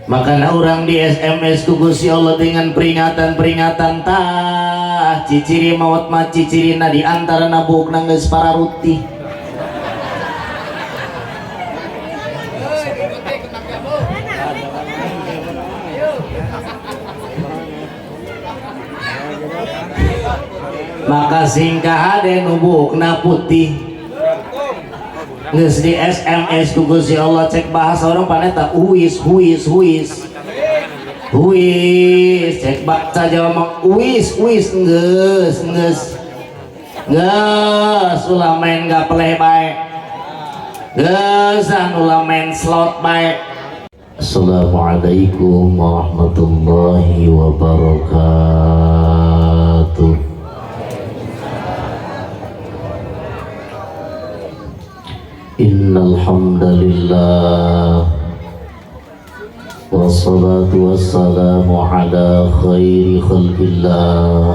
Makanya orang di SMS ku Gusti Allah dengan peringatan-peringatan, tah ciciri maut mah cicirina di antara buukna geus pararutih. Maka sing kahade nu buukna putih geus di SMS ku Gusti Allah. Cek bahasa orang paneta uwis huis huis huis, cek baca Jawa mah uwis uwis, geus geus geus, ulah main gapleh bae, geus ulah main slot bae. Assalamualaikum warahmatullahi wabarakatuh. Innal hamdalillah wassalatu wassalamu ala khairi khalqillah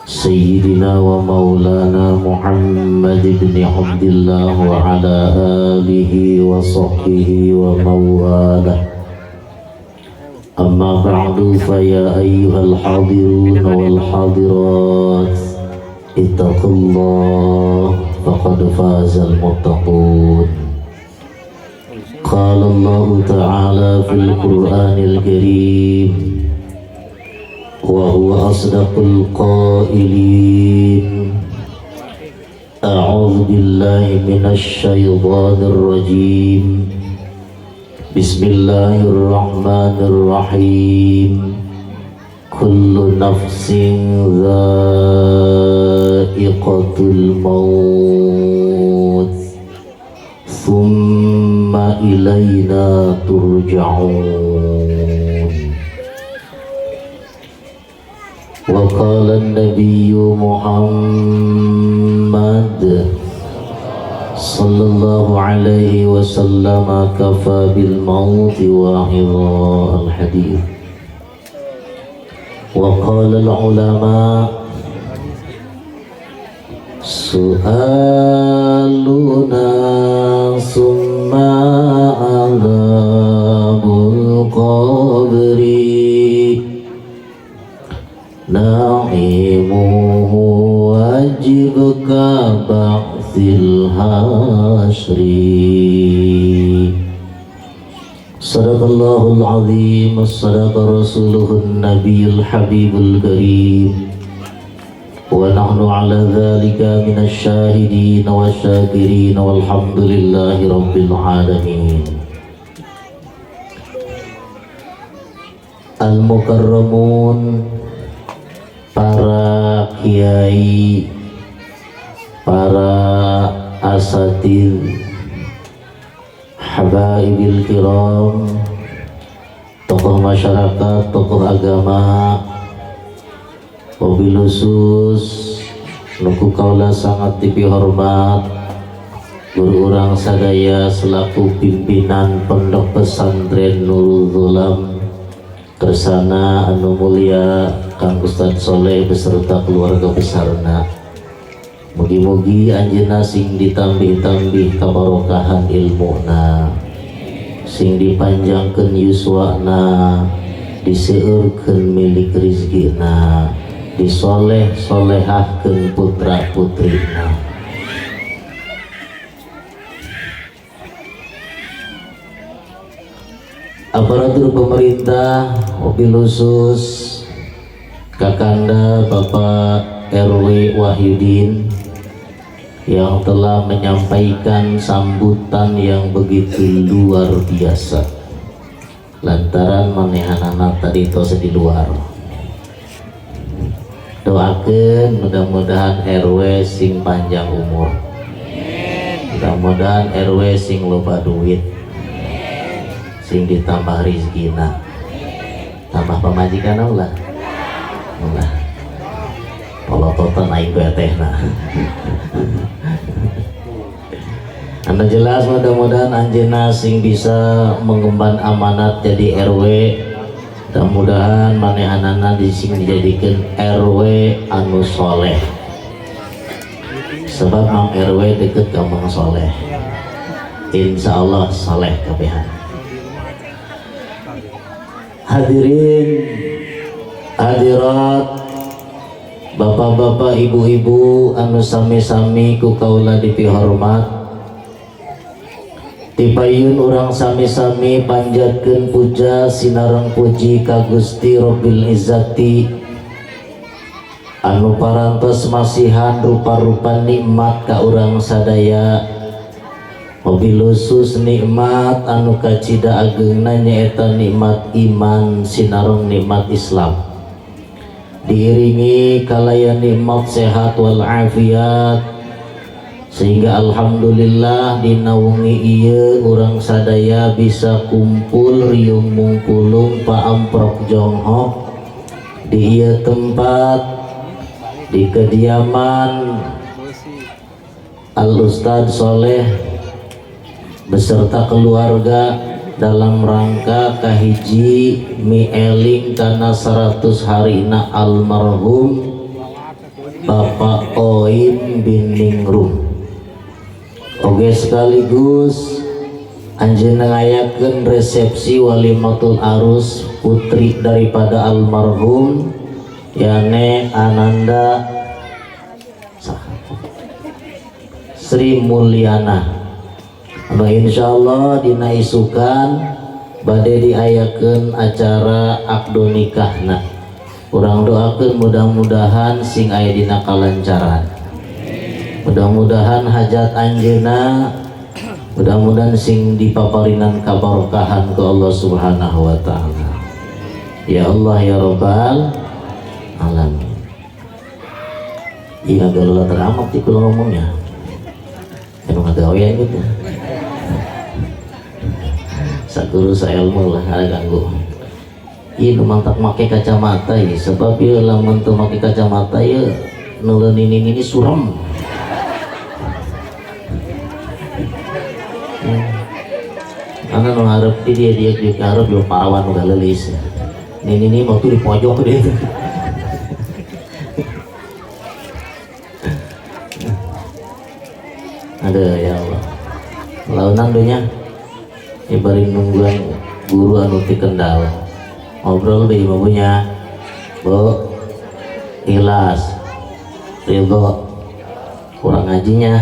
sayyidina wa maulana Muhammad ibn Abdullah wa ala alihi wa sahbihi wa mawalah. Amma ba'du, fa ya ayyuhal hadirun wal hadirat, ittaqullah faqad fazal muttaqun. Qala Allah Ta'ala fil Qur'anil Karim wa huwa asdaqul qailin. A'udzu billahi minasy syaithanir rajim. Bismillahirrahmanirrahim. Kullu nafsin dha'iqatul maut thumma ilayna turja'un. Wa qala an-nabiyyu Muhammad sallallahu alaihi wasallam, kafa bil mauti wa'idha al-hadith. Wa qala al-ulama, su'aluna summa azabul qabri na'imuhu wajib ka ba'thil hasri. Sadaqallahul azim, sadaqa rasuluhun nabiyul habibul karim. Wa nahnu ala dhalika minasy syahidin wasyakirin walhamdulillahi rabbil alamin. Al-mukarramun, para kiai, para asatid, habaibul kiram, tokoh masyarakat, tokoh agama, wabil khusus nu ku kaula sangat dipihormat guru urang sadaya selaku pimpinan Pondok Pesantren Nurul Zulam Kersana anu mulia Kang Ustadz Soleh beserta keluarga besarna. Mugi-mugi anjeunna sing ditambih-tambih kabarokahan ilmuna, sing dipanjangkeun yuswana, diseueurkeun milik rizkina, disoleh solehahkeun putra putrina. Aparatur pemerintah, wabil khusus Kakanda Bapak RW Wahyudin yang telah menyampaikan sambutan yang begitu luar biasa lantaran manehanana tadi tos di luar. Doakan mudah-mudahan RW sing panjang umur, mudah-mudahan RW sing loba duit, sing ditambah rizkina, tambah pamajikan ulah ulah polototan aing gue tehna. Anda jelas mudah-mudahan anjeunna sing bisa mengemban amanat jadi RW, mudah-mudahan manehanana sing dijadikan RW anu soleh, sebab mang RW deket ka mang soleh, insya Allah soleh kabehan. Hadirin hadirat, bapak-bapak, ibu-ibu anu sami-sami ku kaula dipihormat, tipayun urang sami-sami panjatkeun puja sinareng puji ka Gusti Robbil Izzati anu parantos masihan rupa-rupa nikmat ka urang sadaya, wabil khusus nikmat anu kacida ageungna nyaeta nikmat iman sinareng nikmat Islam, diiringi kalayan nikmat sehat wal afiat, sehingga alhamdulillah dina wengi ieu urang sadaya bisa kumpul riung mungpulung paamprok jonghok di ieu tempat, di kediaman Al Ustad Soleh beserta keluarga dalam rangka kahiji mieling kana 100 harina almarhum Bapak Oim bin Ningrum. Oke, sekaligus anjeunna ngayakeun resepsi walimatul arus putri daripada almarhum, yane Ananda Sri Mulyana, anu insyaallah dina isukan bade diayakeun acara akdo nikahna. Urang doakeun mudah-mudahan sing aya dina kalancaran, mudah-mudahan hajat anjeuna mudah-mudahan sing dipaparinan kabarokahan ke Allah Subhanahu wa Ta'ala. Ya Allah ya Robbal Alamin. Iya, galau teramat di kula ngomongnya, emang ngagawean gitu, saguru saelmu lah ada ganggu. Iya, nu mantap make kacamata ya, sebab ya lamun teu make kacamata ya nelen ini suram. Ana nu ngarep di dia dia dia ngarep yo parawan nu galelis. Ini mau tuh di pojok dia. Ada ya Allah. Launan dunya ibari nungguan guru anu ti Kendal. Ngobrol deui ibunya. Bu, ikhlas, ridho, kurang ngajinya,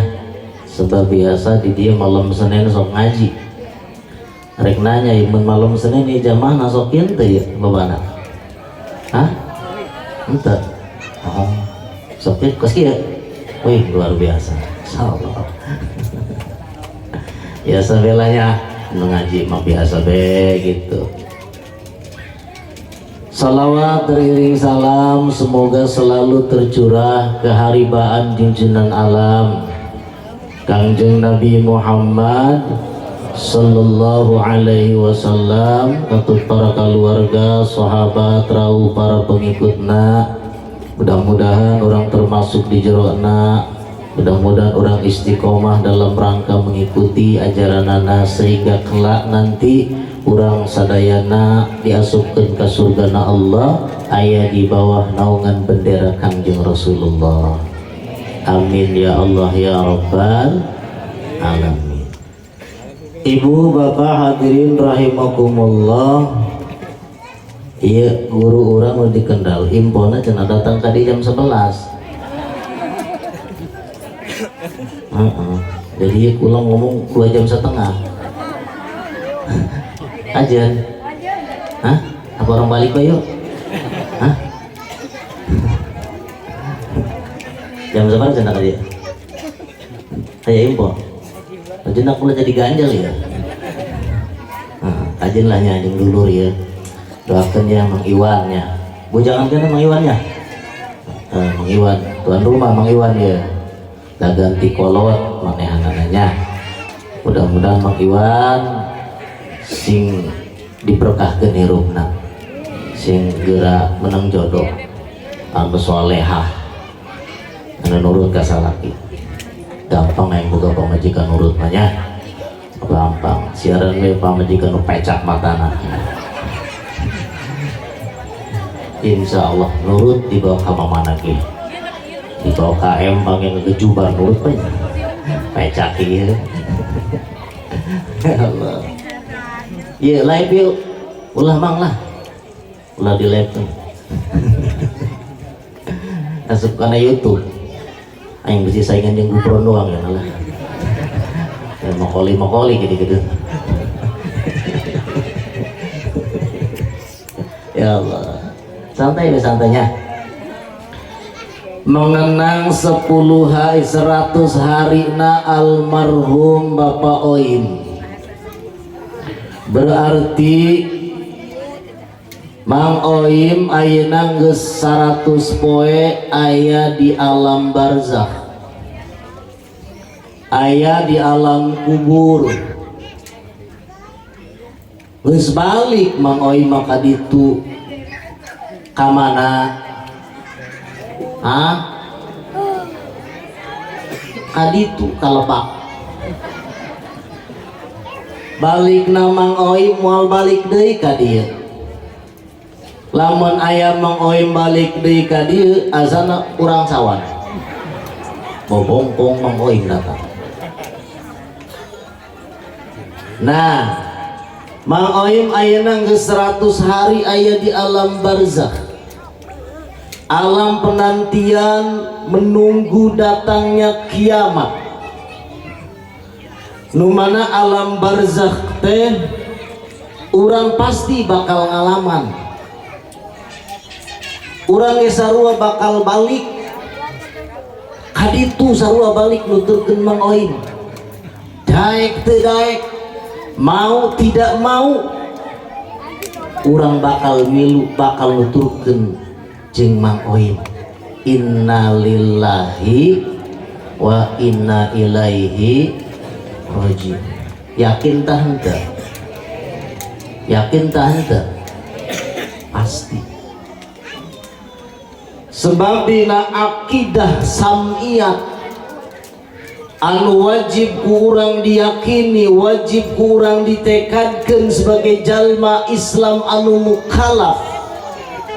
sebab biasa di dia malam Senin sok ngaji. Rek nanya imun malam Senin ini jamaah nasokin teh ya lobana? Hah? Ente? Oh, sok kos kieu. Wih, luar biasa. Insyaallah. Ya sebelahnya ngaji mah biasa be gitu. Salawat teriring salam semoga selalu tercurah keharibaan junjungan alam Kangjeng Nabi Muhammad sallallahu alaihi wasallam, katut para keluarga, sahabat, rauh para pengikutna. Mudah-mudahan orang termasuk di jerokna, mudah-mudahan orang istiqomah dalam rangka mengikuti ajaranana sehingga kelak nanti urang sadayana diasupkeun ke surgana Allah, aya di bawah naungan bendera Kangjeng Rasulullah. Amin ya Allah ya Rabbal Alamin. Ibu bapak hadirin rahimakumullah. Iya, guru urang udah di Kendal, impona cenah datang tadi jam 11. Jadi ya kula ngomong 2,5 jam. Aja. Hah? Apa orang balik yuk? Hah? Jam berapa cenah tadi? Kayak info. Ajen aku udah jadi ganjel ya. Nah, ajen lah nya anjing dulur ya. Doakan ya Mang Iwan ya. Bu jangan kan Mang Iwan ya. Mang Iwan, tuan rumah Mang Iwan ya. Dah ganti kolot manehanananya. Mudah-mudahan Mang Iwan sing diberkahkeun hirupna. Sing geura menang jodoh. Anu solehah. Anu nurut ka salaki. Gampang yang boga pamajikan nurut mah nya. Gampang. Siaran we pamajikan nu pecak matana. Insya Allah nurut dibawa ke mana ge, dibawa KM pengen ngejubar nurut banyak pecak ya. Allah ya live yuk. Ulah, Mang, lah, ulah di laptop, asup kana YouTube. Aing bisi saingan jeung Gupron doang ya lah ya, mokoli mokoli gitu gitu. Ya Allah, santai ya, santainya mengenang 10 hari, 100 hari na almarhum Bapak Oim. Berarti Mang Oim ayeuna geus 100 poe aya di alam barzakh, aya di alam kubur. Geus balik Mang Oim maka ditu ka mana? Hah? Kaditu kalepak balik na Mang Oim, moal balik deui ka dieu. Lamun aya Mang Oim balik deui ka dieu, asana urang sawan bobongkong Mang Oim datang. Nah, Mang Oim ayeuna geus 100 hari aya di alam barzakh, alam penantian menunggu datangnya kiamat. Nu mana alam barzakh teh urang pasti bakal ngalaman, urang ge sarua bakal balik kaditu, sarua balik nuturkeun Mang Oim. Daek teu daek, mau tidak mau, urang bakal milu, bakal nuturkeun jeung Mang Oim, innalillahi wa inna ilaihi rojiun. Yakin tah henteu? Yakin tah henteu? Pasti, sebab dina akidah samiyat anu wajib ku urang diyakini, wajib ku urang ditekadkeun sebagai jalma Islam anu mukallaf,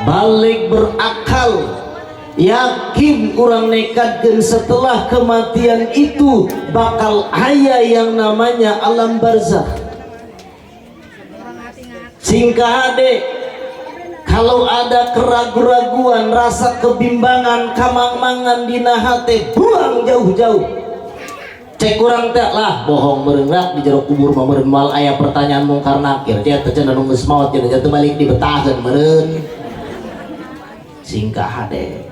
balik, berakal, yakin urang nekadkeun setelah kematian itu bakal aya yang namanya alam barzakh. Singkah hade, kalau ada keraguan-raguan, rasa kebimbangan, kamangmangan dina hate, buang jauh-jauh. Cek urang teh lah, bohong meureun di jero kubur mah, meureun moal aya pertanyaan mungkar nakir. Dia teh cenah nu geus maot cenah jatuh balik dibetaheun meureun. Singkah hade.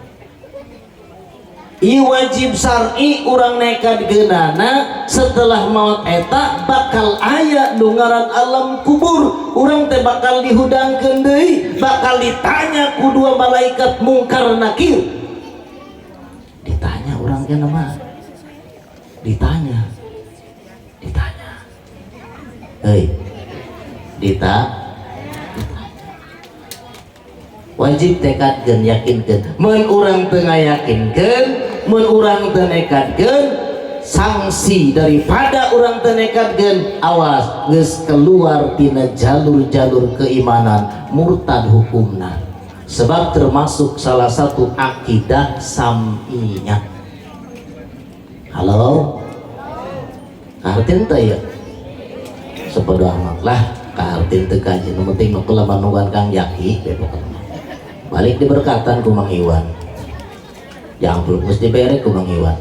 I wajib syar'i urang nekat geunana setelah maut eta bakal aya nu ngaran alam kubur. Urang teh bakal dihudangkeun deui, bakal ditanya ku dua malaikat mungkar nakir. Ditanya urang teh mah, ditanya, ditanya, hei, ditanya. Wajib tekadkeun, yakinkeun. Mun urang teu ngayakinkeun, mun urang teu nekadkeun, sanksi daripada urang teu nekadkeun, awas, geus keluar tina jalur-jalur keimanan, murtad hukumna, sebab termasuk salah satu akidah sam'iyah. Halo, kahartin teh ya? Sepodo amat lah kahartin teu kaji, nu penting mah kula nungguan Kang Yaki. Pokokna balik diberkatan ku Mang Iwan, jangan belum mesti dibere ku Mang Iwan.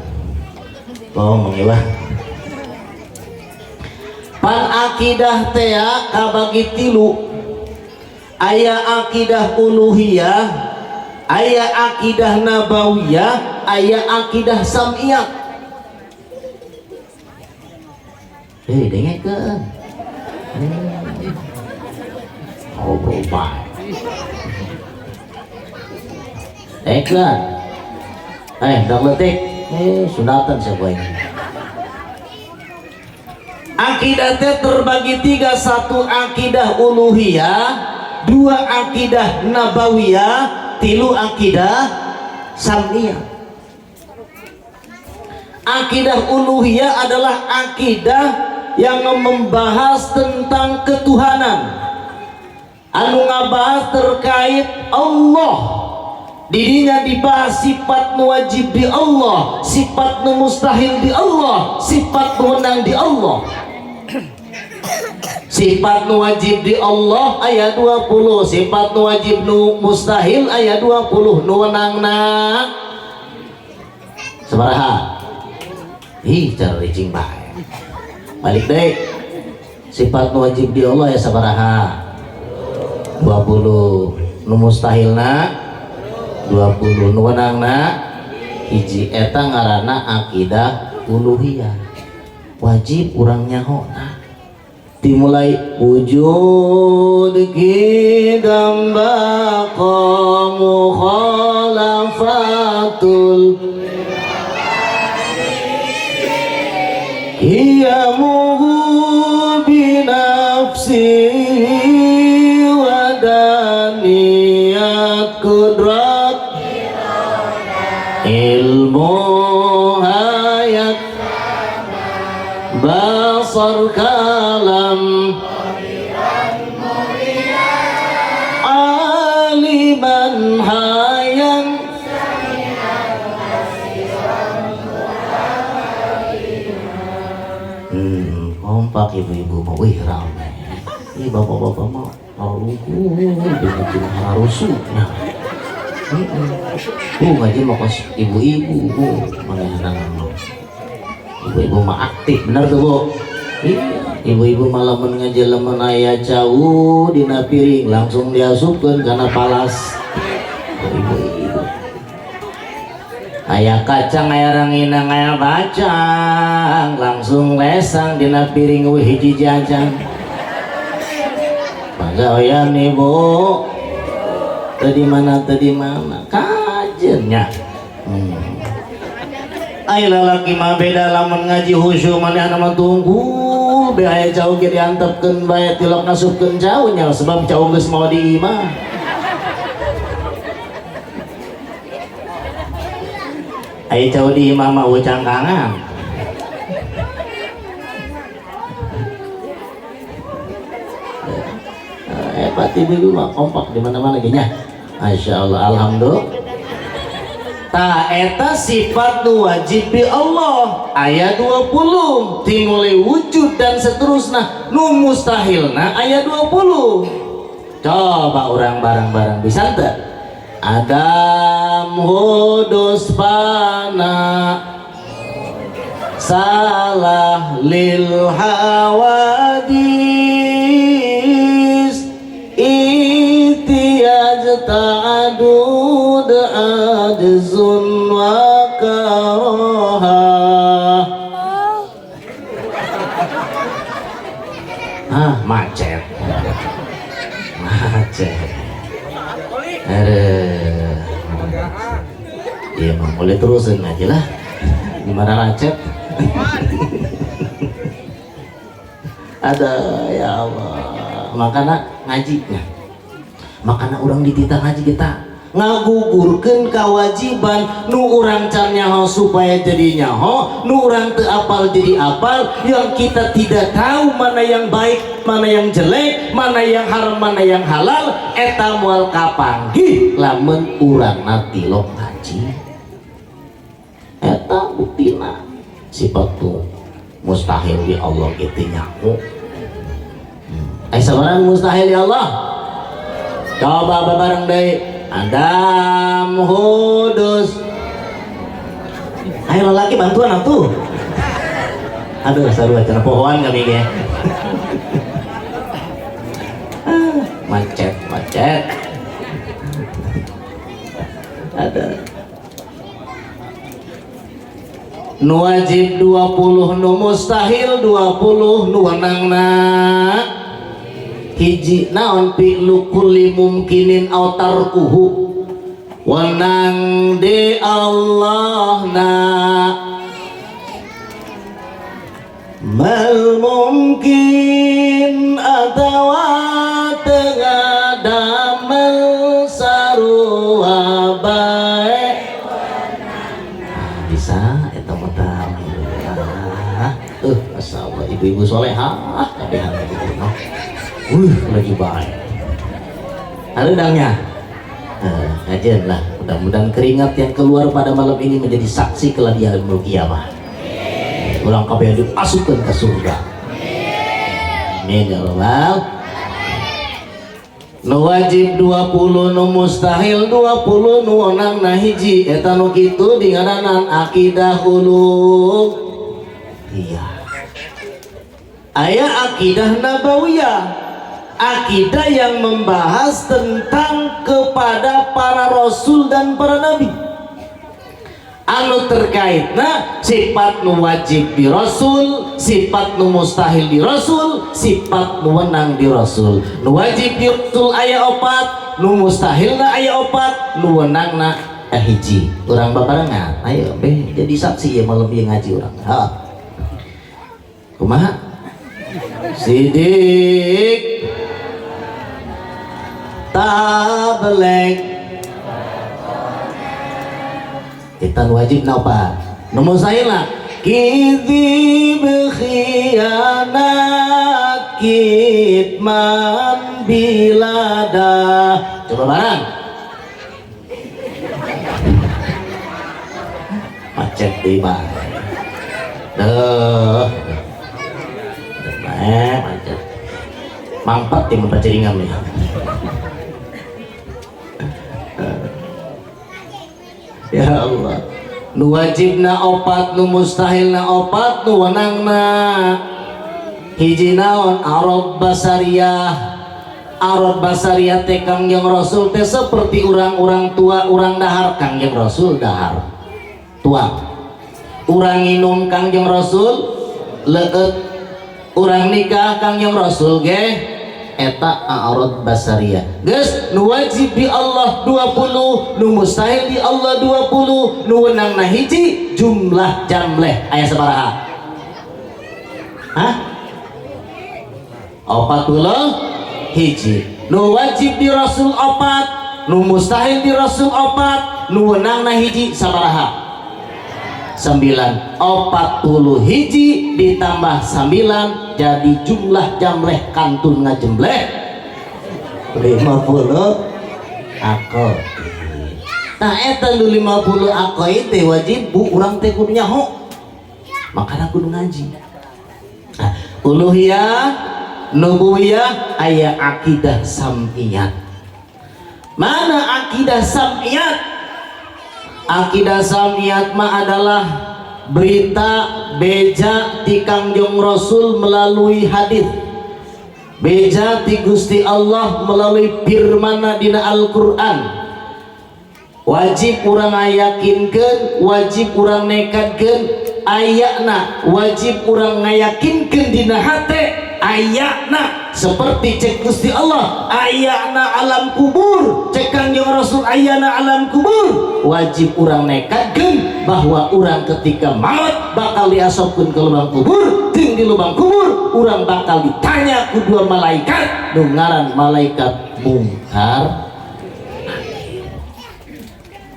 Oh, Mang Iwan, pan akidah teh kabagi tilu: aya akidah uluhiyah, aya akidah nabawiyah, aya akidah sam'iyah. Hei, dengekeun. Oh, berubah. Dengekeun. Eh, dak letik. Eh, sunatan siapa ini? Akidah teh terbagi tiga. Satu akidah uluhiyah, dua akidah nabawiyah, tilu akidah sam'iyah. Akidah uluhiyah adalah akidah yang membahas tentang ketuhanan, anu ngabahas terkait Allah. Didinya dibahas sifat nu wajib di Allah, sifat nu mustahil di Allah, sifat nu wenang di Allah. Sifat nu wajib di Allah aya 20, sifat nu wajib nu mustahil aya 20, nu wenangna sabaraha? Ih, cara ricing bae. Balik deui. Sifat nu wajib di Allah ya sabaraha? 20. Nu mustahilna 20, nu wenangna hiji. Eta ngaranna akidah uluhiyah. Wajib urang nyaho. Nah, dimulai wujud qidam baqa mukhalafatul qiyamuhu binafsihi wadaniyat kudrat ilmu hayat basar kalam aliman hayan. Kompak ibu-ibu mau, wih rame. Ih, bapak-bapak mau lugu ngaji harusu. Nah, ngaji mau kos ibu-ibu, bu, mana mau. Ibu-ibu mah aktif, bener tuh bu. Iya, ibu-ibu malah ngaji lamun aya cau dina piring langsung diasupkeun kana palas. Ibu-ibu. Aya kacang, aya ranginang, aya bacang, langsung lesang dina piring wih hiji jajang. Pagawean ibu. Tadi mana tadi mana kajennya. Ai lalaki mah beda, lamun ngaji khusyuk manehna mah tunggu be aya cau ge diantepkeun bae, tilok ngasupkeun cau nya, sebab cau geus mau di imah. Ai cau di imah mah cangkangan. Hebat ibu-ibu mah kompak di mana-mana ge nya. Masya Allah, alhamdulillah. Ta eta sifat nu wajib di Allah ayat 20 timulai wujud dan seterusnya, nu mustahilna ayat 20. Coba orang bareng-bareng bisa teu? Adam hudus fana salah lil hawadis ihtiyaj ta'adud ajzun wa karaha. Ah, macet. Macet. Aduh. Iya mah boleh terusin aja lah. Gimana macet? Ada ya Allah. Makanya ngajinya. Makanya orang dititah ngaji kita ngagugurkeun kewajiban nu urang can nyaho supaya jadi nyaho, nu urang teu apal jadi apal, yang kita tidak tahu mana yang baik, mana yang jelek, mana yang haram, mana yang halal, eta moal kapanggih lamun urang tilok ngaji. Eta buktina sifat tuh mustahil di Allah gitu nyaho. Sabaraha mustahil ya Allah? Coba bareng deui. Adam hudus. Ayo lelaki bantuan atuh. Aduh, seru acara pohoan kami ge. Macet, macet. Ada. Nu wajib 20, nu mustahil 20, nu wenangna hiji. Naon fi'lu kulli mumkinin aw tarkuhu, wenang di Allah na mal mungkin atawa tengah damel sarua bae. Bisa eta mah alhamdulillah. Masyaallah ibu-ibu solehah kabehan gitu no. Lagi baik. Hareudangnya. Kajian lah. Mudah-mudahan keringat yang keluar pada malam ini menjadi saksi kelak di hari kiamat. Urang kabeh dimasukkan ke surga. Amin ya rabbal. Nu wajib 20, nu mustahil 20, nu wenangna hiji, eta nu kitu dingaranan akidah uluhiyah. Aya akidah nabawiyah, akidah yang membahas tentang kepada para rasul dan para nabi, anu terkaitna sifat nu wajib di rasul, sifat nu mustahil di rasul, sifat nu wenang di rasul. Nu wajib di rasul aya opat, nu mustahilna aya opat, nu wenangna hiji. Urang babarengan, ayo beh jadi saksi ya malam ieu ngaji urang. Ha, kumaha sidik tablek kita wajib opat, nu mustahilna kizib, khianat, kitman bilada. Coba barang macet di bae duh macet mangpat di paciringan nih. Ya Allah, nu wajibna opat, nu mustahilna opat, nu wenangna hiji. Naon? Arad basariyah. Arad basariyah teh Kangjeng Rasul teh seperti orang-orang tua, urang dahar Kangjeng Rasul dahar tua, urang minum Kangjeng Rasul leueut, urang nikah Kangjeng Rasul ge. Eta a'rad basariyah. Geus, nu wajib di Allah 20, nu mustahil di Allah 20, nu wenangna hiji, jumlah jamleh aya sabaraha? Hah? 40 hiji. Nu wajib di Rasul opat, nu mustahil di Rasul opat, nu wenangna hiji, sabaraha? 9. 40 hiji ditambah 9 jadi jumlah jamleh kantun ngajembleh 50 ako. Nah, eta nu 50 ako teh wajib bu urang teh kudu nyaho, makana kudu ngaji. Nah, uluhiyah nubuwiyah aya akidah sam'iyat. Mana akidah sam'iyat? Akidah sam'iyat mah adalah berita beja ti Kangjeng Rasul melalui hadis, beja ti Gusti Allah melalui firman dina Al-Qur'an. Wajib urang ngayakinkeun, wajib urang nekadkeun ayana, wajib urang ngayakinkeun dina hate ayana. Seperti cek Gusti Allah ayana alam kubur, cek Kangjeng Rasul ayana alam kubur, wajib urang nekadkeun bahwa urang ketika maut bakal diasopkeun ke lubang kubur, jeung di lubang kubur urang bakal ditanya ku dua malaikat nu ngaran malaikat mungkar.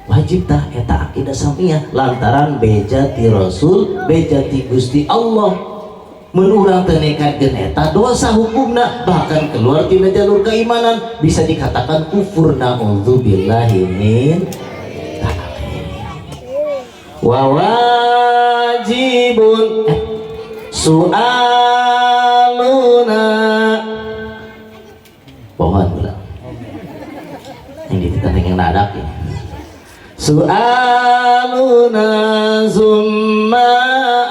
Wajib tah eta akidah samiyah lantaran beja ti Rasul, beja ti Gusti Allah. Mun urang teu nekadkeun eta dosa hukumna, bahkan keluar tina jalur keimanan, bisa dikatakan kufur, naudzubillahi min. Wa wajibun su'aluna pohon ulah yang dititah yang nadak ya. Su'aluna summa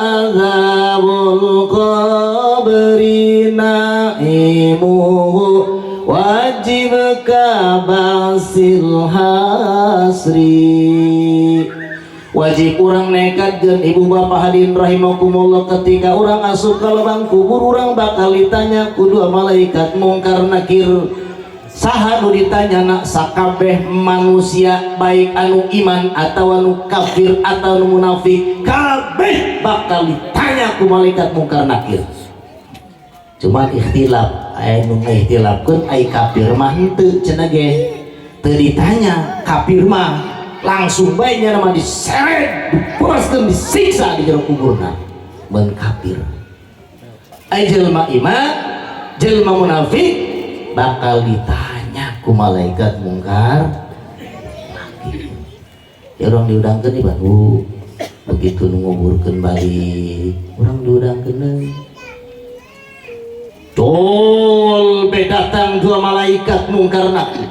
azabul qabri na'imuhu wajib kabasil hasri. Wajib urang nekadkeun, ibu bapak hadirin rahimakumullah, ketika urang asup ka lubang kubur urang bakal ditanya ku dua malaikat mungkar nakir. Saha nu ditanya nak? Sakabeh manusia, baik anu iman atau anu kafir atau anu munafik, kabeh bakal ditanya ku malaikat mungkar nakir. Cuman ikhtilaf, aya nu ngaikhtilafkeun ai kafir mah henteu cenah ge teu ditanya. Kafir mah langsung bae nya nama diseret, dipuaskeun, disiksa di jero kuburna mun kafir. Ai jelema iman, jelema munafik bakal ditanya ku malaikat mungkar nakir. Ya urang diudangkeun di Bandung begitu nu nguburkeun balik urang diudangkeun deui. Hol be datang dua malaikat mungkar nakir.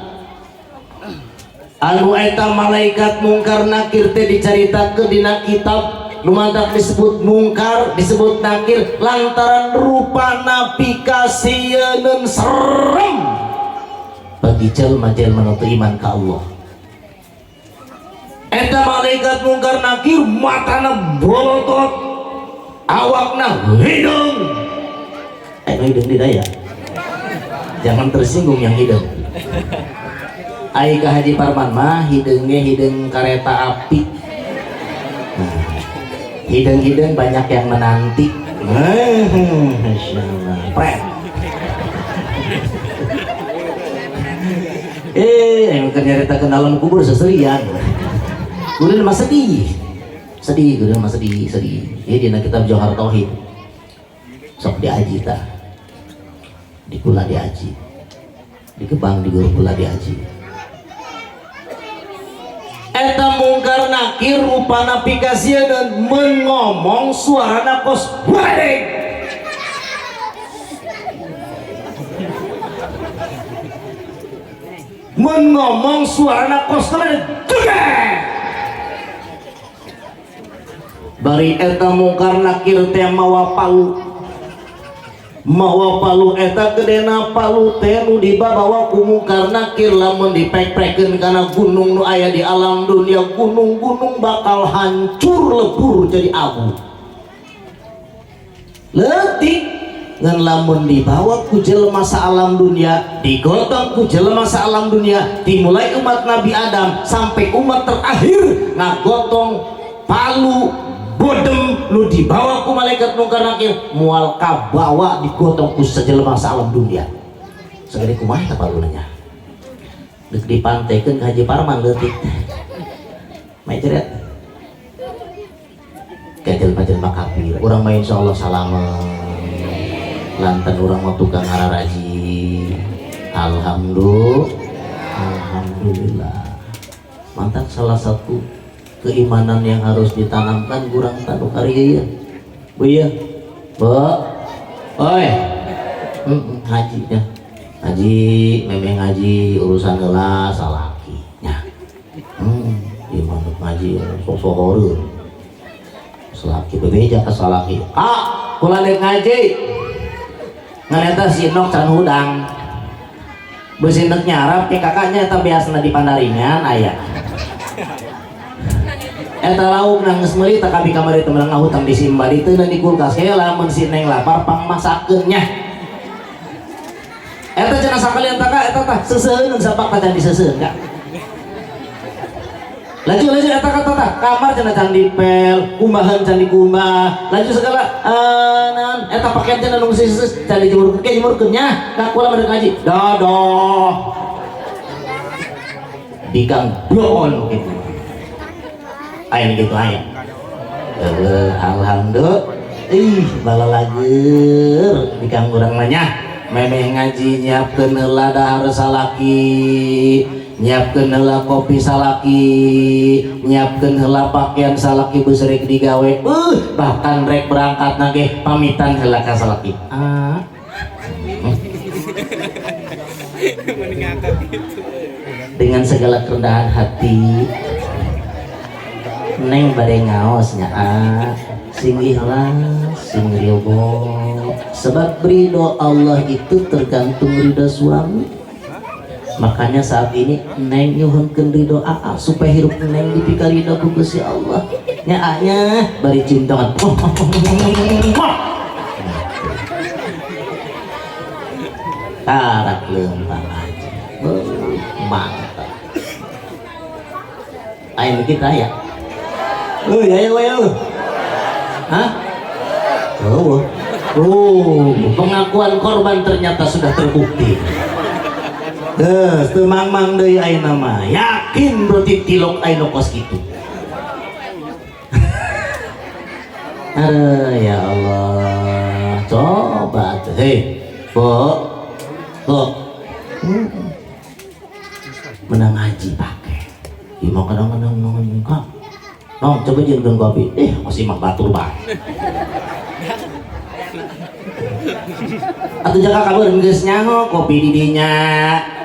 Anu eta malaikat mungkar nakir teh dicaritakeun dina kitab, lumantak disebut mungkar, disebut nakir lantaran rupana pikasieun serem bagi jelma-jelma nu teu iman ka Allah. Eta malaikat mungkar nakir matana bolotot, awakna hideung. Eh, hideung di daya, jangan tersinggung yang hideung. Ai ka Haji Parman mah hideungnya hideung kereta api. Nah, hideung-hideung banyak yang menanti. Masya Allah, pret. Eh, yang nyarita ke dalam kubur seserian. Kudu mah sedih, sedih, kudu mah sedih, sedih. Ini dina kitab Johar Tauhid. Sok diaji tah, di kula diaji, di Gebang di guru kula diaji. Eta mungkar nakir rupana pikasieun, mun ngomong suarana kos wae. Mun ngomong suarana kos juga. Bari eta mungkar nakir teh mawa palu. Mawa palu eta gedena palu teh nu dibawa ku mungkar nakir, lamun dipek-pekeun kana gunung nu aya di alam dunia, gunung-gunung bakal hancur lebur jadi abu. Leutik ngan lamun dibawa ku jelema sa alam dunia, digotong ku jelema sa alam dunia, dimulai umat Nabi Adam sampai umat terakhir ngagotong palu bodem nu dibawa ku malaikat mungkar nakir, moal kabawa digotong ku sajelema sa alam dunia. Segede kumaha eta paluna nya? Deuk dipantekeun ka Haji Parman leutik. Mae ceret. Ka jelema-jelema kafir, urang mah insyaallah salamet. Lantan urang mah tukang ngararaji. Alhamdulillah. Alhamdulillah. Mantap, salah satu keimanan yang harus ditanamkan kurang tanu karya ya. Bu ya. Bu. Oi. Haji nya. Haji memang ngaji urusan heula salaki nya. Ieu mah ngaji sok-sok horeun. Salaki bebeja ka salaki. Ah, kula rek ngaji. Ngan eta si Nok can hudang. Beusi nek nyarap ke kakaknya eta biasana di Pandaringan aya. Eta lauk nang geus meuli teh kabi kamari teh meunang ngahutang di Simba ditu di kulkas ke lamun si Neng lapar pangmasakeun nya. Eta cenah sakalian tah ka eta tah seuseuheun sapak tah can diseuseun ka. Laju laju eta ka tah kamar cenah can dipel, kumbahan can dikumbah. Laju segala naon eta pakaian cenah nu geus can dijemurkeun ke jemurkeun nya. Ka kula mah ngaji. Dadah. Bikang bloon gitu. Aya gitu aya. Alhamdulillah. Ih, balalager bikang urang mah nya. Memeh ngaji nyiapkeun heula dahar salaki, nyiapkeun heula kopi salaki, nyiapkeun heula pakaian salaki beus rek digawe. Bahkan rek berangkat ge pamitan heula ka salaki. Ah. Dengan segala kerendahan hati, Neng bade ngaos nya, ah, sing ikhlas, sing ridho. Sebab ridho Allah itu tergantung ridho suami. Makanya saat ini Neng nyuhunkeun ridho aa supaya hirup Neng dipika ridho ku Gusti Allah. Nya nya bari cium tangan. Tarak leumpang aja. Mantap. Ayo kita ya. Ya ya ya. Hah? Oh. Oh, pengakuan korban ternyata sudah terbukti. Geus teu mang-mang deui ayeuna mah. Yakin berarti tilok ayeuna kos kitu. Aduh, ya Allah. Coba tuh. Hei, Bu. Bu. Menang ngaji pakai. Ieu mah kadang-kadang nong kak. Nong, coba jieunkeun kopi. Masih mah batur bae. Atuh jaka kabar geus nyaho kopi di dinya,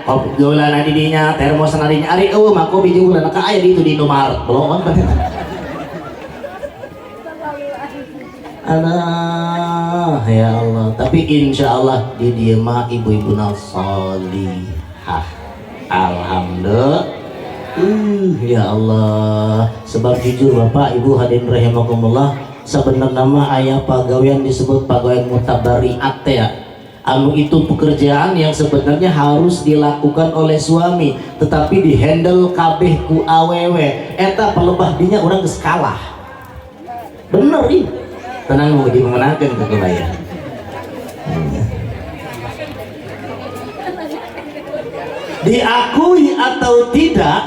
kopi gulana di dinya, termosna di dinya. Ari eueuh mah kopi jeung gulana ka aya di itu di Indomaret. Belum kan. Alah, ya Allah. Tapi insya Allah di dieu mah ibu-ibu solihah. Alhamdulillah. Ya Allah. Sebab jujur Bapak Ibu hadirin rahimakumullah, sebenarnya mah aya pagawean disebut pagawean mutabariat ya. Anu itu pekerjaan yang sebenarnya harus dilakukan oleh suami, tetapi dihandle kabeh ku awewe. Eta palebah dinya urang geus kalah. Bener ih. Tenang mau dimenangkan ke kebaya. Diakui atau tidak,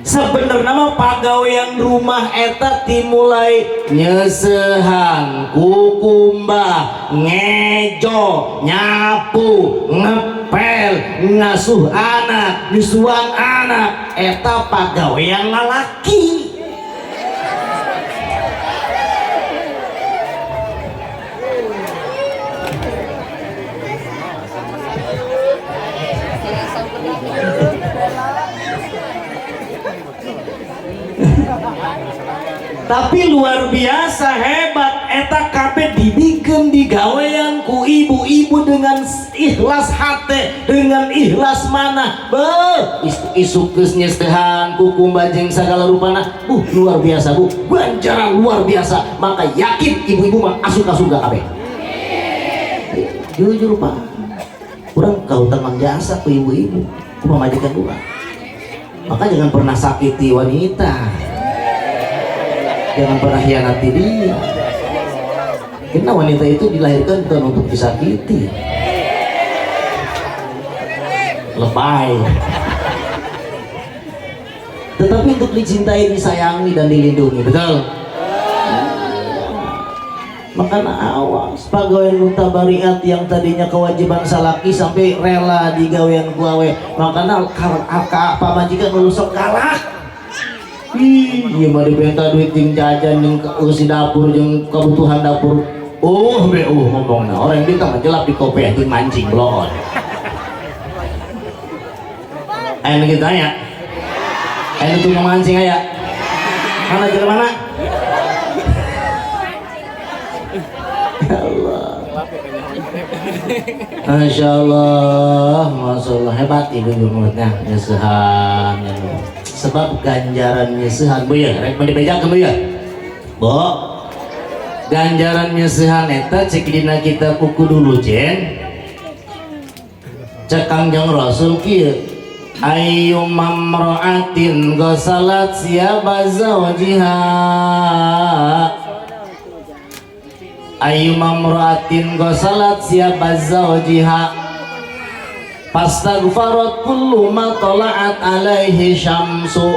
sebenarnya mah pagawean rumah eta dimulai nyesehan, kukumbah, ngejo, nyapu, ngepel, ngasuh anak, nyusuan anak, eta pagawean lalaki. Tapi luar biasa hebat eta kabeh dibikin digawean ku ibu-ibu dengan ikhlas hati, dengan ikhlas mana beuh isuk geus nyestehan kukumbah jeung sagala rupana, luar biasa bu, ganjaran luar biasa. Maka yakin ibu-ibu mah asup ka surga kabeh. Jujur pak, urang kahutangan jasa ku ibu-ibu, ku pamajikan urang. Maka jangan pernah sakiti wanita, jangan pernah hianati dia, karena wanita itu dilahirkan bukan untuk disakiti. Lebay, tetapi untuk dicintai, disayangi, dan dilindungi. Betul? Makanya awas pagawean mutabariat yang tadinya kewajiban salaki sampai rela digawean ku awe. Makanya pamajikan sok galak. Ih, ieu mah dipenta duit jeung jajan jeung eusi dapur jeung kebutuhan dapur. Oh, be ngomongna. Orang dia mah jelap di kopi jeung mancing bloon. Ayo kita tanya. Ayo tukang mancing aya. Mana jalan mana? Ya Allah. Masya Allah, Masya Allah, hebat ibu-ibu mulutnya, nyesehan, ya. Sebab ganjaran nyesehan, bu ya, rek mau dibejakeun bu ya, bu, ganjaran nyesehan eta cek dina kitab buku dulu jen, cek Kangjeng Rasul kieu, ayu mamra'atin ghasalat siyaba zawjiha, ayu mamra'atin ghasalat siyaba zawjiha fastaghfarat kullu ma tala'at alaihi syamsu.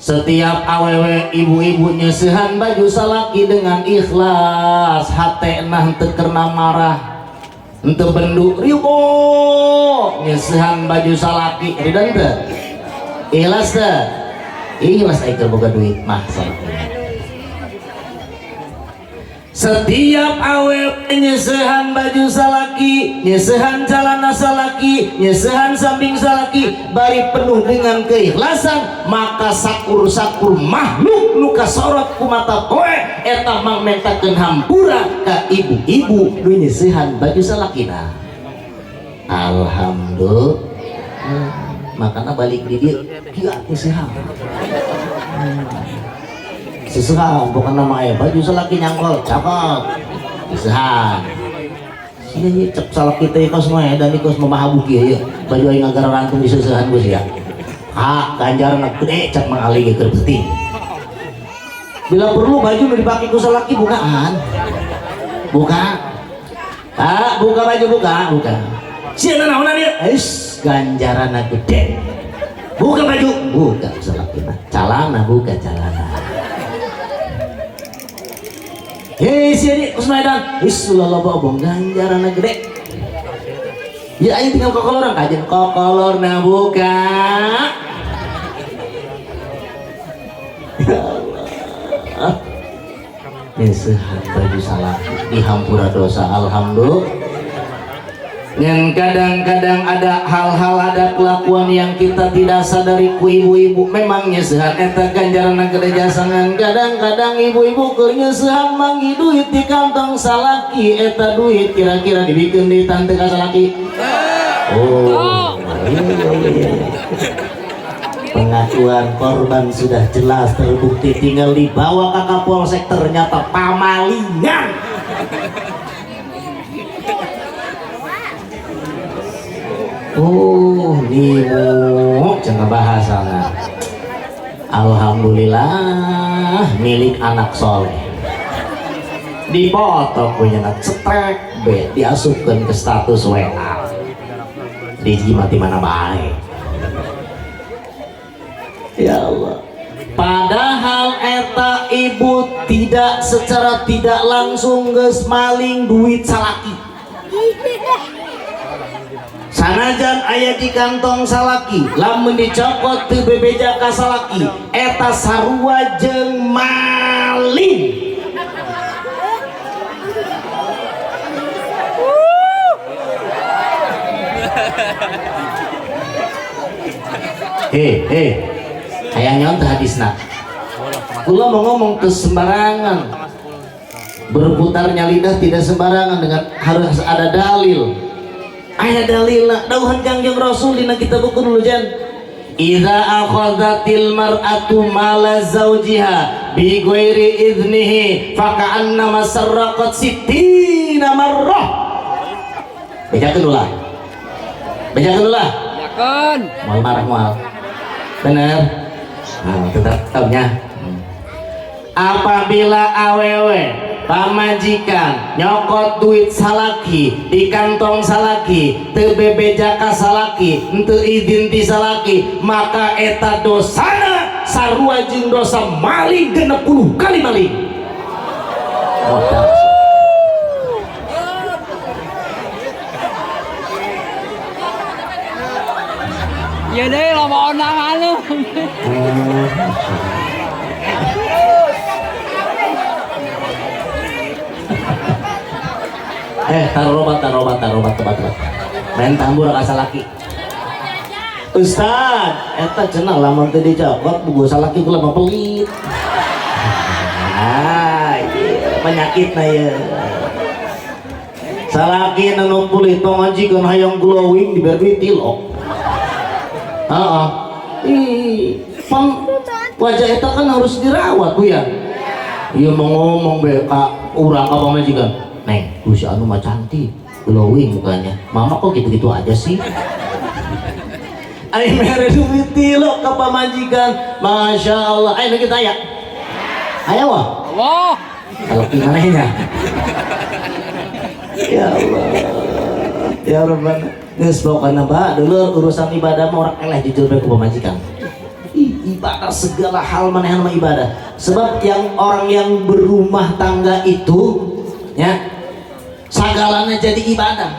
Setiap awewe ibu-ibu nyesehan baju salaki dengan ikhlas, hate nah teu kerna marah, henteu bendu riuh nyesehan baju salaki, ridan teu? Ikhlas teu? Ikhlas ai keur boga duit mah salaki. Setiap awewe nyesehan baju salaki, nyesehan celana salaki, nyesehan samping salaki, bari penuh dengan keikhlasan, maka sakur-sakur makhluk nu kasorot ku mata poe eta mang mentakeun hampura ka ibu-ibu nu nyesehan baju salakina. Alhamdulillah. Makana balik di dieu kieu nyesehan. Sesehan bukan nama ayah baju salaki nyangkol cakep sesehan iya iya cek salaki teh kos mah ya dan kos memahabuki ya baju aing agar rantung di sesehan geus ya ha ganjaran gede cek Mang Ali ge keur penting bila perlu baju nu dipake ku salaki bukaan buka ah buka baju buka buka sieun naonan ieu geus ganjaran gede buka baju buka salaki mah calana buka calana. Hei si Usmaidan, wis loba obong ganjaran gede. Ya aing tinggal kokoloran kajen kokolorna buka. Ya Allah. Nyeuseuhan baju salaki dihampura dosa, alhamdulillah. Yang kadang-kadang ada hal-hal, ada kelakuan yang kita tidak sadari ku ibu-ibu memang nyeuseuhan eta ganjaran gede jasangan. Kadang-kadang ibu-ibu keur nyeuseuhan manggih duit di kantong salaki, eta duit kira-kira dibikeun di tante ka salaki. Oh iya. Pengakuan korban sudah jelas terbukti, tinggal dibawa ke Kapolsek, ternyata pamalingan. Oh, nimu jangan bahasana. Alhamdulillah milik anak soleh. Dipoto punya cetrek be diasupkan ke status WA. Di mati mana baik. Ya Allah. Padahal eta ibu tidak secara tidak langsung geus maling duit salaki. Sanajan aya di kantong salaki, lamun dicokot teu bebeja ka salaki, eta sarua jeung maling. Heh, hayang nyaon teh hadisna. Kula mau ngomong ke sembarangan. Berputarnya lidah tidak sembarangan, dengan harus ada dalil. Aya dalilna dawuhan Kangjeng Rasul dina kitab buku jan. Idza akhadhatil mar'atu mala zawjiha bi ghairi idnihi faka'annama sarraqat sittina marrah. Bejakeun ulah. Bejakeun ulah. Bejakeun. Moal marah moal. Bener. Nah, tetap taunya. Apabila awewe pamajikan nyokot duit salaki di kantong salaki teu bebeja ka salaki, henteu izin ti salaki, maka eta dosana sarua jeung dosa maling 60 kali maling. Modal. Iya deh, lama onang anu. Taruh obat, taruh obat, taruh obat, obat, obat. Main tambur ka salaki. Ustad, eta cenah lamun teu dicokot buku salaki kula mah pelit. Ah, iya, penyakit na ya. Salaki nu pelit pamajikan hayang glowing diberi duit tilok. Heeh. Ih, pang wajah eta kan harus dirawat bu ya. Iya mau ngomong be ka urang ka pamajikan. Neng, tuh si anu mah cantik, glowing mukanya. Mama kok gitu-gitu aja sih? Ayo mere duit tilok ka pamajikan. Masya Allah. Ayo kita aya. Ayo wah. Wah. Kalau gimana? Ya Allah. Ya Rabbana. Geus pokona ba dulur urusan ibadah mah orang eleh jujur bae ku pamajikan. Ibadah segala hal manehan mah ibadah. Sebab yang orang yang berumah tangga itu ya sagalana jadi ibadah.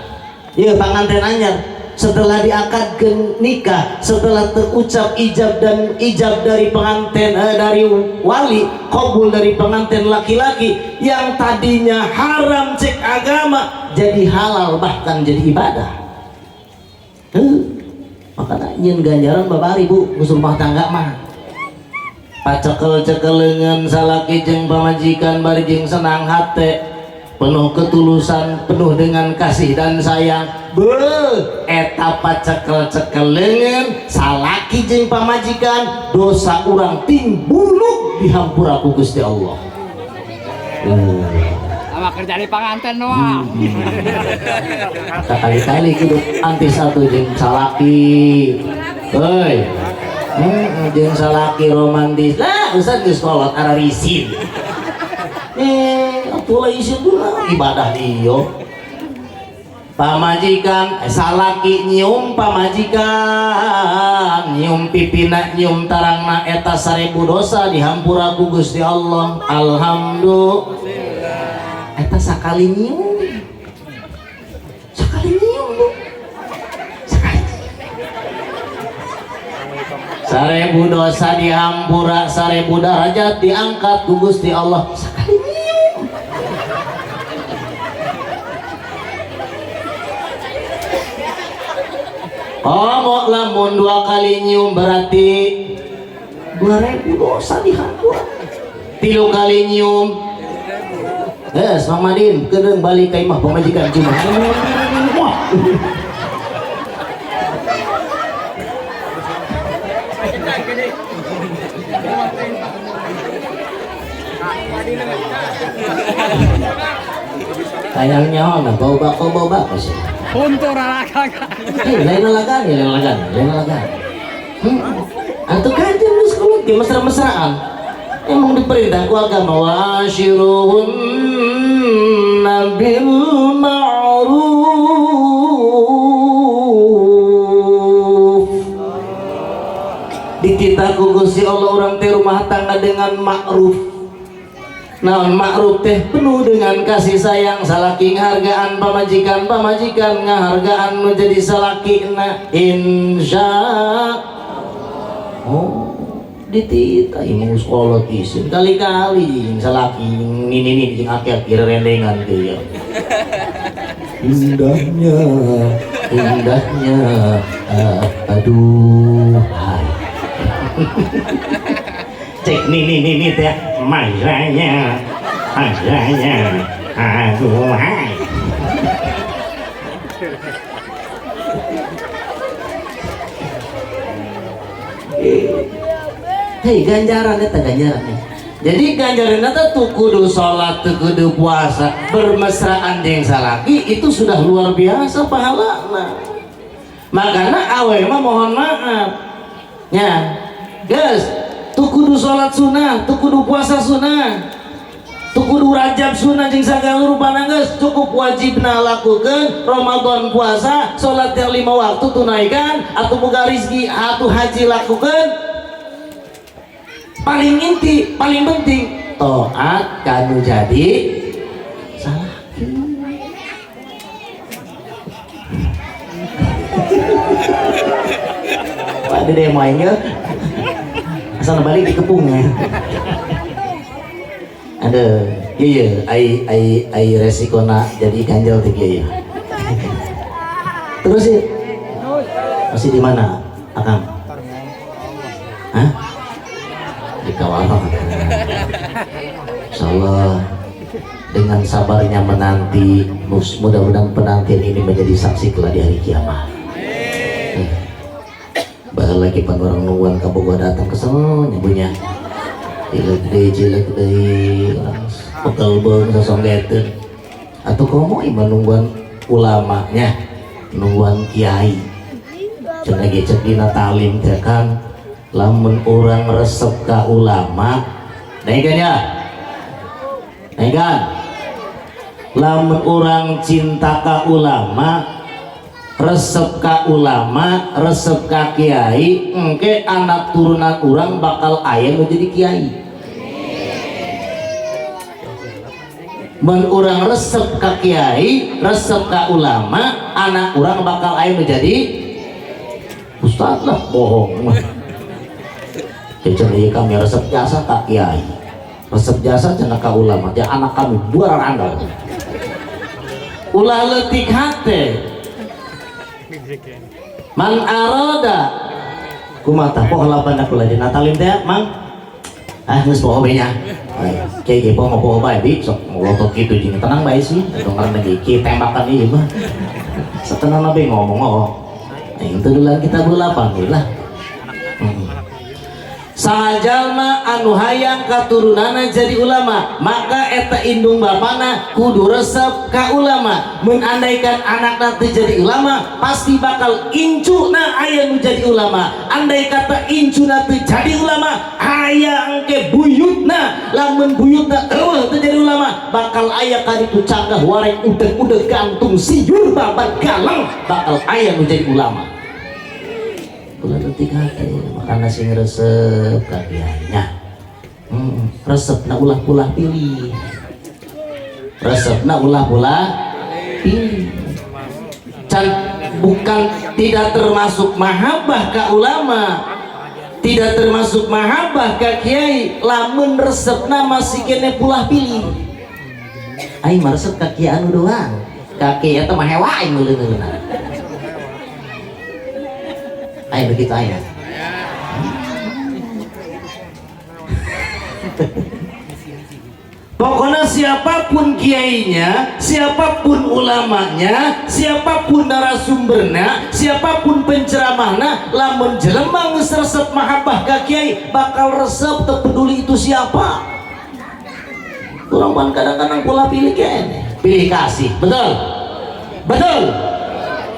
Ya panganten anyar setelah diakad ke nikah, setelah terucap ijab dan ijab dari pengantin, dari wali, kabul dari pengantin laki-laki, yang tadinya haram cek agama jadi halal, bahkan jadi ibadah. Makanya nyin ganjaran babari bu, geus rumah tangga mah. Pacekel-cekel leungeun salaki jeung pamajikan bari jeung senang hate, penuh ketulusan, penuh dengan kasih dan sayang. Beuh, eta pacekel-cekel leungeun salaki jeung pamajikan, dosa urang timbuluk dihampura ku Gusti Allah. Sama kerja di panganten doang. Sekali-kali kudu anti satu jeung salaki. Heuy. Jeung salaki romantis. Lah, ustaz geus kolot ara risin. Atuh lah isin tuh lah ibadah iyo. Pamajikan, salaki nyium pamajikan, nyium pipina, nyium tarangna, eta 1000 dosa dihampura ku Gusti Allah. Alhamdulillah. Eta sakali nyium. Sakali nyium, Bu. Sakali. 1000 dosa dihampura, 1000 derajat diangkat ku Gusti Allah. Sakali nyium. Komo lamun 2 kali nyium berarti 2000 dosa dihampura. 3 kali nyium. Geus Mang Madin kedeung balik ka imah pamajikan cuma. Wah. Hayang nyaho mah bau bako bau bako sih. Huntur alakang. Lain alagan, lain alagan, lain alagan. Antu kajian geus kulut ge mesra-mesraan. Emang diperintah ku agama wasyiruhunna bil ma'ruf. Dititah ku Gusti Allah urang teh rumah tangga dengan ma'ruf. Naon ma'ruf teh penuh dengan kasih sayang, salaki ngahargaan pamajikan, pamajikan ngahargaan menjadi salaki na insya. Oh, dititah ieu sekolah isin kali-kali jeung salaki nini-nini jeung aki-aki rendengan teh ya. Indahnya, indahnya, aduh, hai. Cek nini nini teh masanya, masanya, aduh, hai. Hei, ganjaran eta ganjaran. Jadi ganjaran eta tuh kudu sholat, tuh kudu puasa, bermesraan jeung salaki itu sudah luar biasa pahalana. Makana awe mah mohon maaf. Ya, guys, tuh kudu sholat sunnah, tuh kudu puasa sunnah, tuh kudu rajab sunnah jeung sagala rupana geus cukup wajibna lakukeun Ramadan puasa, sholat yang 5 waktu tunaikan, atau boga rizki atau haji lakukan. Paling inti, paling penting taat kanu jadi salaki. Pak Dede mau aing asal balik dikepungnya. Ada, iya, ai ai ai resikona jadi ganjel tiga ya. Terus sih, masih di mana, Akang? Hah? Di Kawalang. Insyaallah dengan sabarnya menanti, mudah-mudahan penantian ini menjadi saksi kelak di hari kiamat. Bahkan lagi pan orang nungguan ka Bogor datang kesel nyabunya. Cilek deui, cilek deui, bekal beung sasonggeteun. Atau komo ieu nungguan ulamanya, nungguan kiai. Cenah ge cek dina talim teh kan, lamun urang resep ka ulama, naikkan ya? Naikkan. Lamun urang cinta ka ulama, resep ka ulama, resep ka kiai, engke anak turunan urang bakal aya nu jadi kiai. Mun urang resep ka kiai, resep ka ulama, anak urang bakal aya nu jadi ustad lah, bohong. Jadi ieu kami resep jasa ka kiai, resep jasa cenah ka ulama, ja anak kami buaran andal. Ulah leutik hate. Man arada kumata poho lapan aku lagi natalim teh mang ah geus poho be nya. Kiai ge poho poho bae bi sok ngolotot kitu jeung tenang bae sih dong karena ge kieu tembakan ieu mah satenang bae ngomong oh aing teu duluan kita bulapan we lah. Sajalma anu hayang katurunana jadi ulama, maka eta indung bapana kudu resep ka ulama. Mun andaikan anakna teu jadi ulama, pasti bakal incuna aya nu jadi ulama. Andai kata incuna teu jadi ulama, aya engke buyutna. Lamun buyutna eueuh teu jadi ulama, bakal aya kaditu canggah wareng udeg-udeg gantung siur babat galang, bakal aya nu jadi ulama. Ulah leutik hate, makana sing resep ka kiainya. Resepna ulah-ulah pilih. Resepna ulah-ulah pilih. Can, bukan tidak termasuk mahabbah ka ulama, tidak termasuk mahabbah ka kiai, lamun resepna masih kene pulah pilih. Aing mah resep ka kiai anu doang. Ka kiai eta mah hewa aing meuleun-meuleunna. Aya begitu aya. Pokoknya siapapun kiainya, siapapun ulamanya, siapapun narasumbernya, siapapun penceramahna, lamun jelema geus resep mahabbah ka kiai, bakal resep teu peduli itu siapa. Urang pan kadang-kadang pola pilih kene, pilih kasih, betul? Betul.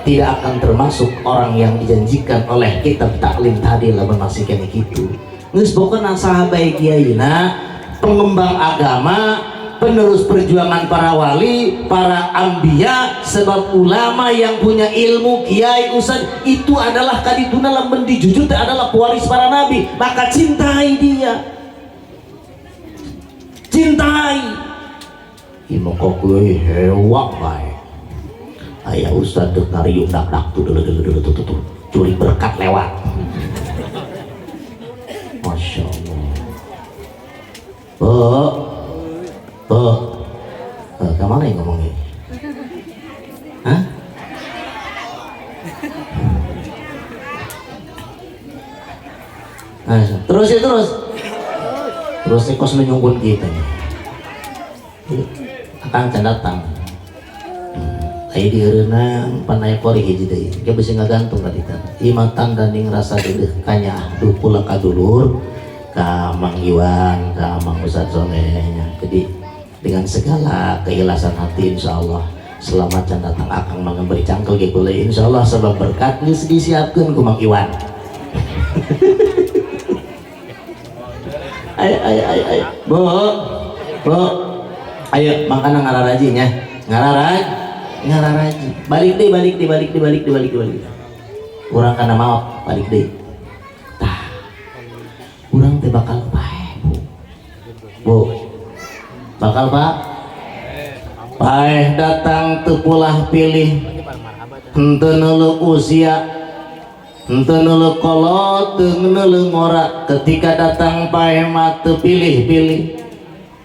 Tidak akan termasuk orang yang dijanjikan oleh kitab taklim tadi lamun masih kene kitu. Geus pokona saha bae kiaina, pengembang agama, penerus perjuangan para wali, para ambia, sebab ulama yang punya ilmu, kiai, ustad itu adalah kadituna lamun dijujur teh adalah pewaris para nabi, maka cintai dia. Cintai. Ieu kok euy hewak bae. Aya ustad deuk ngariung dak dak tuh dulu dulu dulu tuh tuh tuh curi berkat lewat. Masya Allah. Bu, bu, kemana yang ngomongnya? Hah? Nah, terus ya terus. Terus nih kos menyungkun kita nih. Akang can datang. Aya di eureunang panaya kori hiji deui. Dia bisa ngagantung ka ditu. Ieu mah tanda ning rasa deudeuh kanyaah duh pula ka dulur, ka Mang Iwan, ka Mang Ustad Solehnya. Jadi dengan segala keikhlasan hati insyaallah selamat can datang akang mah beri cangkel ge kula insyaallah sebab berkat geus disiapkeun ku Mang Iwan. Ayo ayo ayo ayo. Bu. Bu. Ayo makana ngararaji nya. Ngararaji. Balik deui, balik deui, balik deui, balik deui, balik deui, balik deui. Urang kana maot, balik deui. Tah. Urang teh bakal paeh, Bu. Bu. Bakal Pak? Paeh datang teu pulah pilih. Henteu neuleuh usia, henteu neuleuh kolot, teu neuleuh ngora. Ketika datang paeh mah teu pilih-pilih.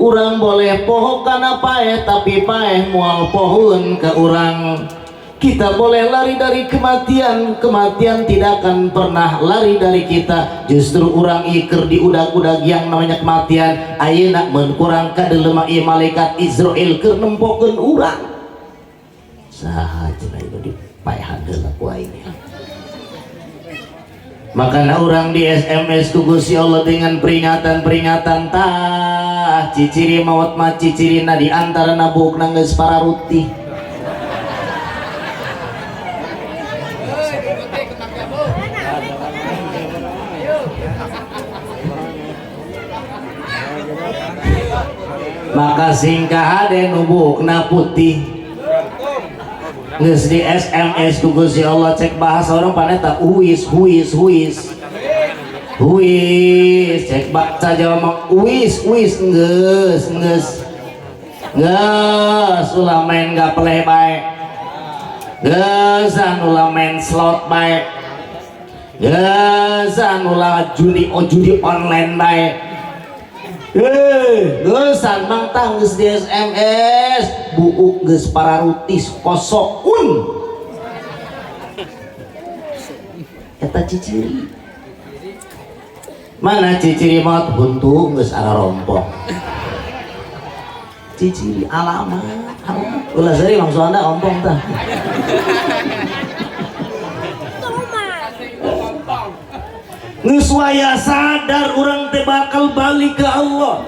Urang boleh poho kana paeh, tapi paeh moal pohoeun ka urang. Kita boleh lari dari kematian, kematian tidak akan pernah lari dari kita. Justru urang ieu di udag-udag yang namanya kematian. Ayeuna mun kurang kadeuleu mah ieu malaikat Izrail keur nempokeun urang. Saha cenah ieu dipaehan heula ku aing. Makana urang di SMS ku Gusti Allah dengan peringatan-peringatan tah ciciri maut mah cicirina di antara nabukna geus pararutih. Maka singkah hade nu buukna putih. Geus di SMS ku Gusti Allah cek bahasa orang paneta uis huis huis huis cek baca Jawa mah uis uis geus geus geus ulah main gapleh bae, geus ulah main slot bae, geus ulah judi oh judi online bae. Geusan mang tah geus di SMS buuk geus pararutis kosokun. Eta ciciri. Mana ciciri maot huntu geus ararompong. Ciciri alamat. Ulah seuri langsung anda ompong tah. Geus waya sadar urang teh bakal balik ke Allah.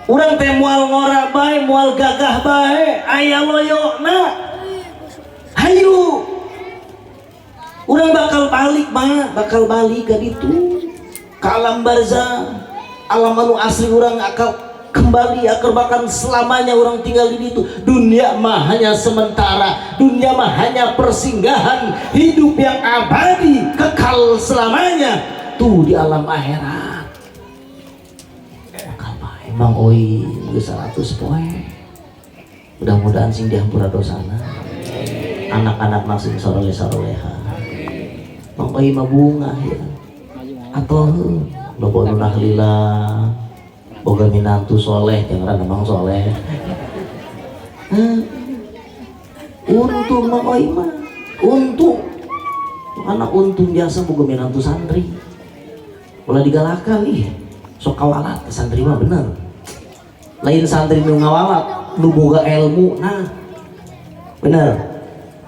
Urang teh moal ngora bae, moal gagah bae, aya loyona. Hayu. Urang bakal balik mah, bakal balik ka ditu. Ka alam barzah, alam anu asli urang akal kembali agar bahkan selamanya orang tinggal di situ. Dunia mah hanya sementara, dunia mah hanya persinggahan, hidup yang abadi kekal selamanya tuh di alam akhirat. Bakal bae Mang Oi geus 100 poe. Mudah-mudahan sing dihampura dosana. Anak-anak masing saroleh-saroleha. Mang Oi mah bunga ya. Atau loba nu nahlila, boga minantu soleh, jangan Mang soleh. Untung Mang Oi mah, untung. Makana untung biasa boga minantu santri, ulah digalakan. Ih, sok kawalat santri mah, bener. Lain santri nu ngawalat, nu boga ilmu. Nah, bener,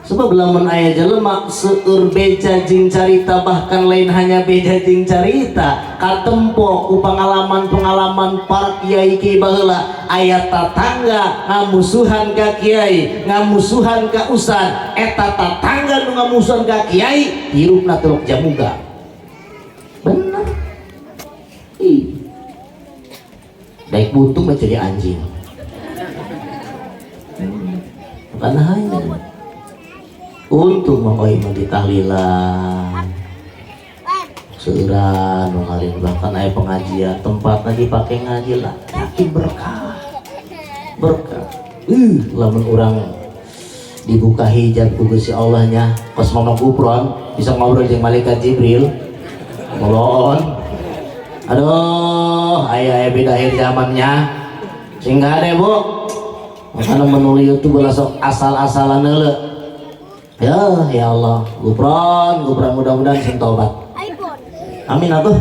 sebab lamun aya jelema seueur beja jeung carita, bahkan lain hanya beja jeung carita, katempo ku pengalaman-pengalaman para kiai kiai baheula, aya tatangga ngamusuhan ka kiai, ngamusuhan ka ustad, eta tatangga nu ngamusuhan ka kiai hirupna teluk jamuga. Bener. Ih, daek buntung mah jadi anjing. Bukan hanya untung Mang Oi mah ditahlilan seueuran nu ngalir, bahkan aya pengajian, tempat lagi pakai ngaji lah, yakin berkah, berkah. Lamun urang dibuka hijab ku Gusti Allah nya, kos Mama Gupron bisa ngobrol jeung malaikat Jibril ngolon. Aduh, aya aya beda akhir zamannya sehingga ada, Bu. Makanya menulis YouTube ulah sok asal-asalan heula ya. Ya Allah, Gupron, Gupron, mudah-mudahan sing tobat. Amin atuh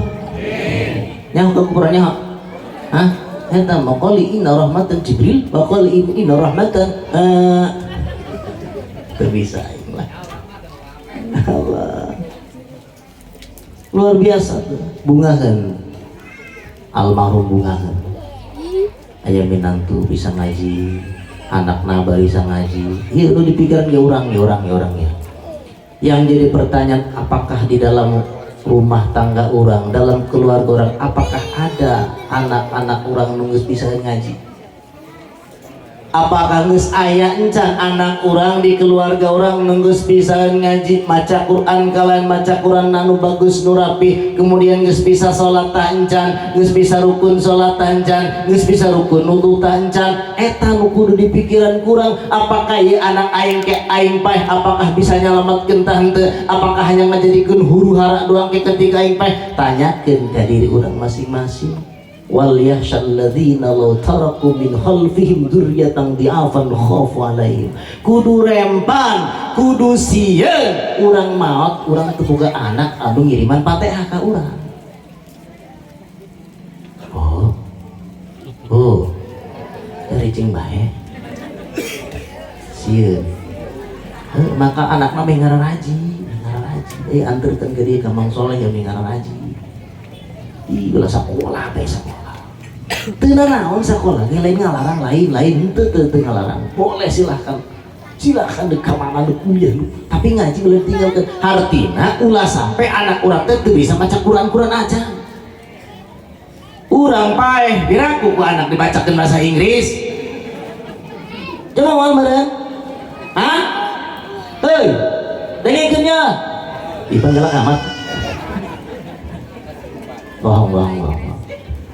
nya ke Gupronnya. Hah, eta maqali inna rahmatan Jibril, maqali inna rahmatan, teu bisa aing lah. Allah, luar biasa tuh bungahan almarhum, bungahan aya minantu bisa ngaji, anak naba bisa ngaji. Iya, lu dipikiran ya orang ya, orang ya, orang ya. Yang jadi pertanyaan, apakah di dalam rumah tangga orang, dalam keluarga orang, apakah ada anak-anak orang nunggu bisa ngaji? Apakah geus aya encan anak orang di keluarga orang nunggu bisa ngaji, maca Quran, kalian maca Quran anu bagus, nu rapi, kemudian geus bisa salat ta encan, geus bisa rukun salat ta encan, geus bisa rukun wudu ta encan? Eta nu kudu dipikiran kurang. Apakah ieu anak aing ke aing paeh, apakah bisa nyalametkeun tah henteu? Apakah hanya ngajadikeun huru hara doang ke ketika aing paeh? Tanyakeun ka diri urang masing-masing. Wal yakhshal ladzina law taraku min khalfihim dzurriyyatan dhi'afan khafu alaihim. Kudu rempan, kudu sieun urang maot, urang teu boga anak anu ngiriman Fatihah ka urang. Oh, oh, dari cing bae sieun. Eh, maka anakna meh ngararaji, ngararaji, eh, anterkeun ke dia ka Mang Soleh ya, meh ngararaji. Ih, ulah sekolah bae, sekolah teu nanaon, sekolah ge lain ngalarang, lain lain henteu, teu teu ngalarang. Boleh, silahkan, silahkan dek ka mana, dek kuliah lu, tapi ngaji boleh tinggalkan. Hartina ulah sampai anak urang teh teu bisa maca Quran-Quran aja. Urang paeh piraku ku anak dibacakeun bahasa Inggris. Coba moal meureun. Hah? Hei, dengekeun nya. Ih, galak amat. Bohong, bohong, bohong.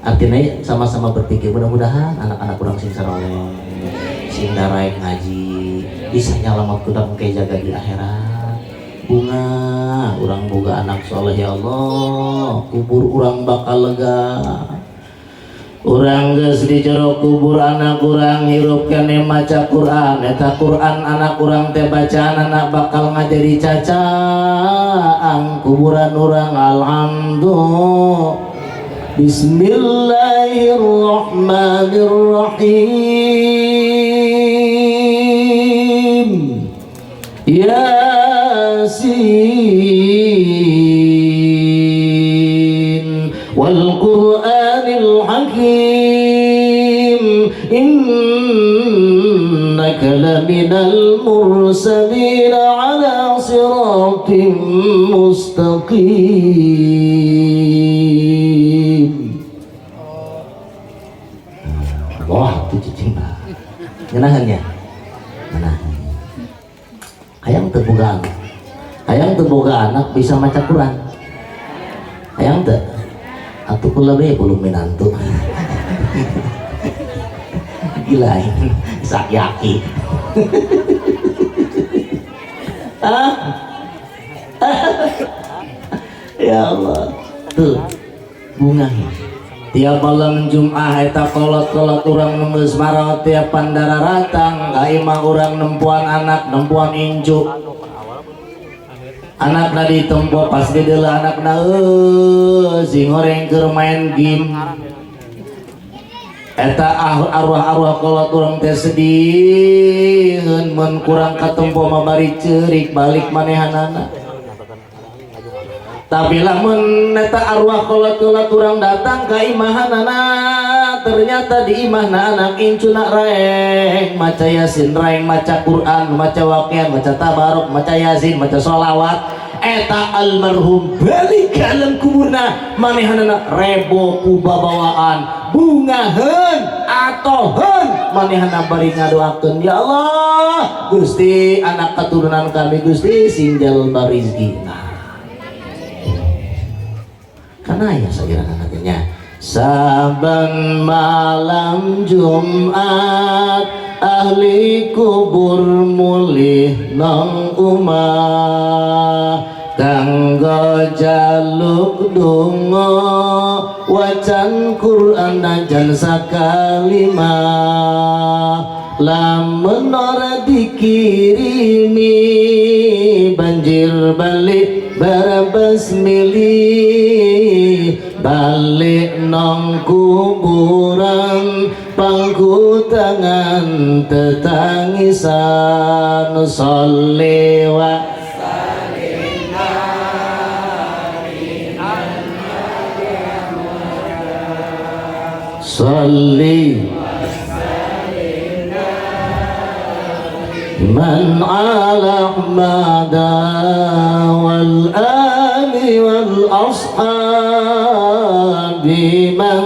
Artinya sama-sama berpikir, mudah-mudahan anak-anak kurang sing saroleh, sing daraek ngaji, bisa nyalamat urang ke jaga di akhirat. Bunga urang boga anak soleh, ya Allah, kubur urang bakal lega. Urang geus di jero kubur, anak urang hirup kene maca Quran. Eta Quran anak urang teh, bacaan anak bakal ngajadi cacaang kuburan urang. Alhamdulillah. Bismillahirrahmanirrahim. Yasin wal Qur'anil Hakim, innaka laminal mursalin ala siratim mustaqim. Wah, itu cicing mah. Ngenahan ya? Ngenahan. Hayang teu boga anak? Hayang teu boga anak bisa maca Quran? Hayang teu? Atuh kula we belum minantu. Gila ini, sakyaki. Ah? Ya Allah. Tuh, bunga ya. Tiap malam Jum'ah eta kolot-kolot urang nu geus maot tiap pandararatang ka imah urang, nempuan anak, nempuan incu. Anakna ditempo, pas dideuleu anakna sing goreng keur main game. Eta arwah-arwah kolot urang teh sedih mun kurang katempo mah, bari ceurik balik manehanana. Tapi lamun eta arwah kolot-kolot urang datang ka imahanana, ternyata di imahna anak incuna raeng maca Yasin, raeng maca Quran, maca Waqiah, maca Tabarok, maca Yasin, maca sholawat, eta almarhum balik ke alam kuburna, manehanana rebo ku babawaan, bungaheun atoheun, manehana bari ngadoakeun, "Ya Allah Gusti, anak keturunan kami Gusti sing jalbar rizki." Karena ya saya katanya saban malam Jumat ahli kubur mulih nang umah kanggo jaluk donga, wacan Quran najan sakalimah. Lamun ora dikirimi, banjir balik barabas milih balik nong kuburan, pangku tangan tetangisan. Sholli wa salli من على أحمد والآل والأصحاب من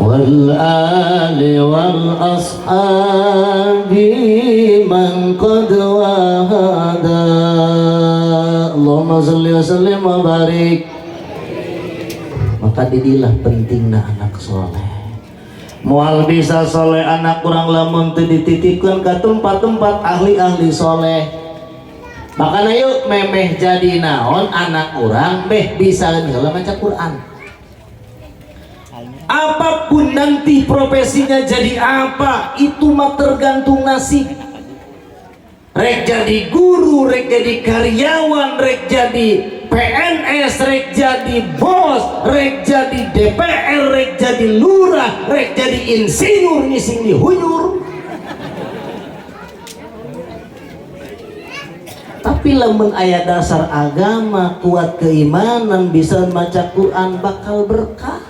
والآل والأصحاب من قد وهدى. اللهم صل وسلم وبارك. Maka didilah pentingna anak soleh. Moal bisa soleh anak kurang lamun teu dititipkan ke tempat-tempat ahli-ahli soleh. Makanya yuk, memeh jadi naon anak urang, meh bisa heula maca Quran. Apapun nanti profesinya jadi apa, itu mah tergantung nasib. Rek jadi guru, rek jadi karyawan, rek jadi PNS, rek jadi bos, rek jadi DPR, rek jadi lurah, rek jadi insinyur ngising dihunyur. Tapi lamun aya dasar agama, kuat keimanan, bisa maca Quran, bakal berkah.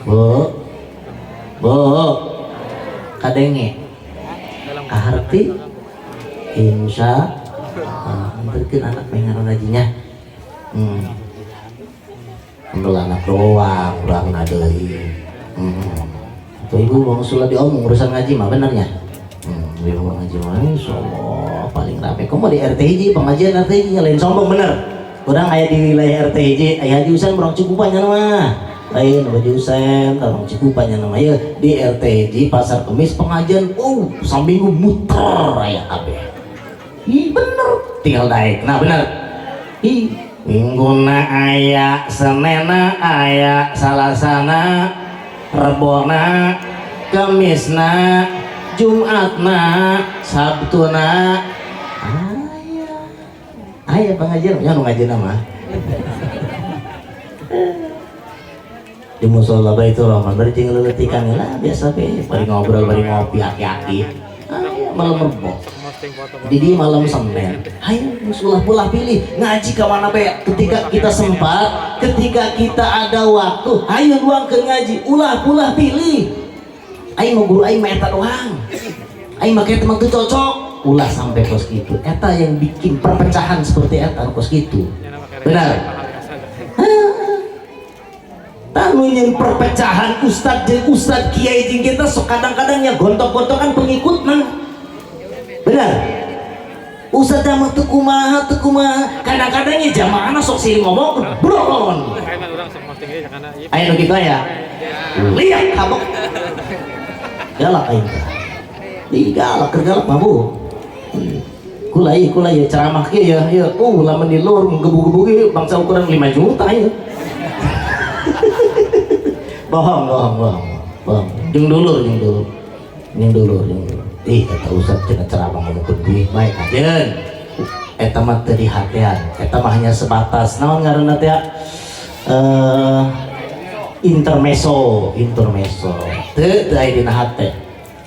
Bu, bu, kadenge kaharti, insya Allah anterkeun anak pengen ngajinya. Ambil anak doang, urang deui. Atau ibu mau usul diomong urusan ngaji mah benernya. Ibu mau ngaji mah insyaallah paling rame. Kamu di RT hiji, pengajian RT hiji lain sombong, bener. Urang aya di wilayah RT hiji, aya Haji Husen urang cukupan nya mah. Lain Haji Husen, urang cukupan nya mah ya di RT hiji Pasar Kemis pengajian, saminggu muter aya kabeh. Ih, bener, tinggal naik. Nah, bener. Ih, Mingguna aya, Senena aya, Salasana, Rebona, Kemisna, Jumatna, Sabtuna aya. Aya pengajian, nya nu ngajina mah. Di musola Baitur Rahman bari jeung leuleutikan lah biasa be, bari ngobrol, bari ngopi aki-aki. Aya malam Rebo. Di malam Senin. Ayo musulah pola pilih ngaji ke mana be, ketika kita sempat, ketika kita ada waktu, ayo luang ke ngaji, ulah ulah pilih. Aing mau guru aing mah eta doang. Aing mah kayak teman tuh cocok, ulah sampai kos gitu. Eta yang bikin perpecahan seperti eta kos gitu. Benar. Tah, perpecahan ustad jeung ustad, kiai jeung kita sok kadang-kadangnya gontok-gontokan pengikut mah. Benar. Ustad mah teu kumaha, teu kumaha. Kadang-kadangnya jamaahna sok silih ngomong, bron. Aya nu kitu ya. Lihat kabok. Galak aing teh. Di galak, keur galak mah, Bu. Kula ieu, kula ieu ceramah kieu ya, ieu lamun di luar menggebu-gebu ieu bangsa ukuran 5 juta ieu. Bohong, bohong, bohong, bohong. Jeung dulur, jeung dulur. Jeung dulur, jeung dulur. Ih, kata ustad cenah ceramah ngomongkeun duit bae kajen. Eta mah teu dihatean, eta mah hanya sebatas naon ngaranna teh, intermezzo, intermezzo. Teu teu aya dina hate.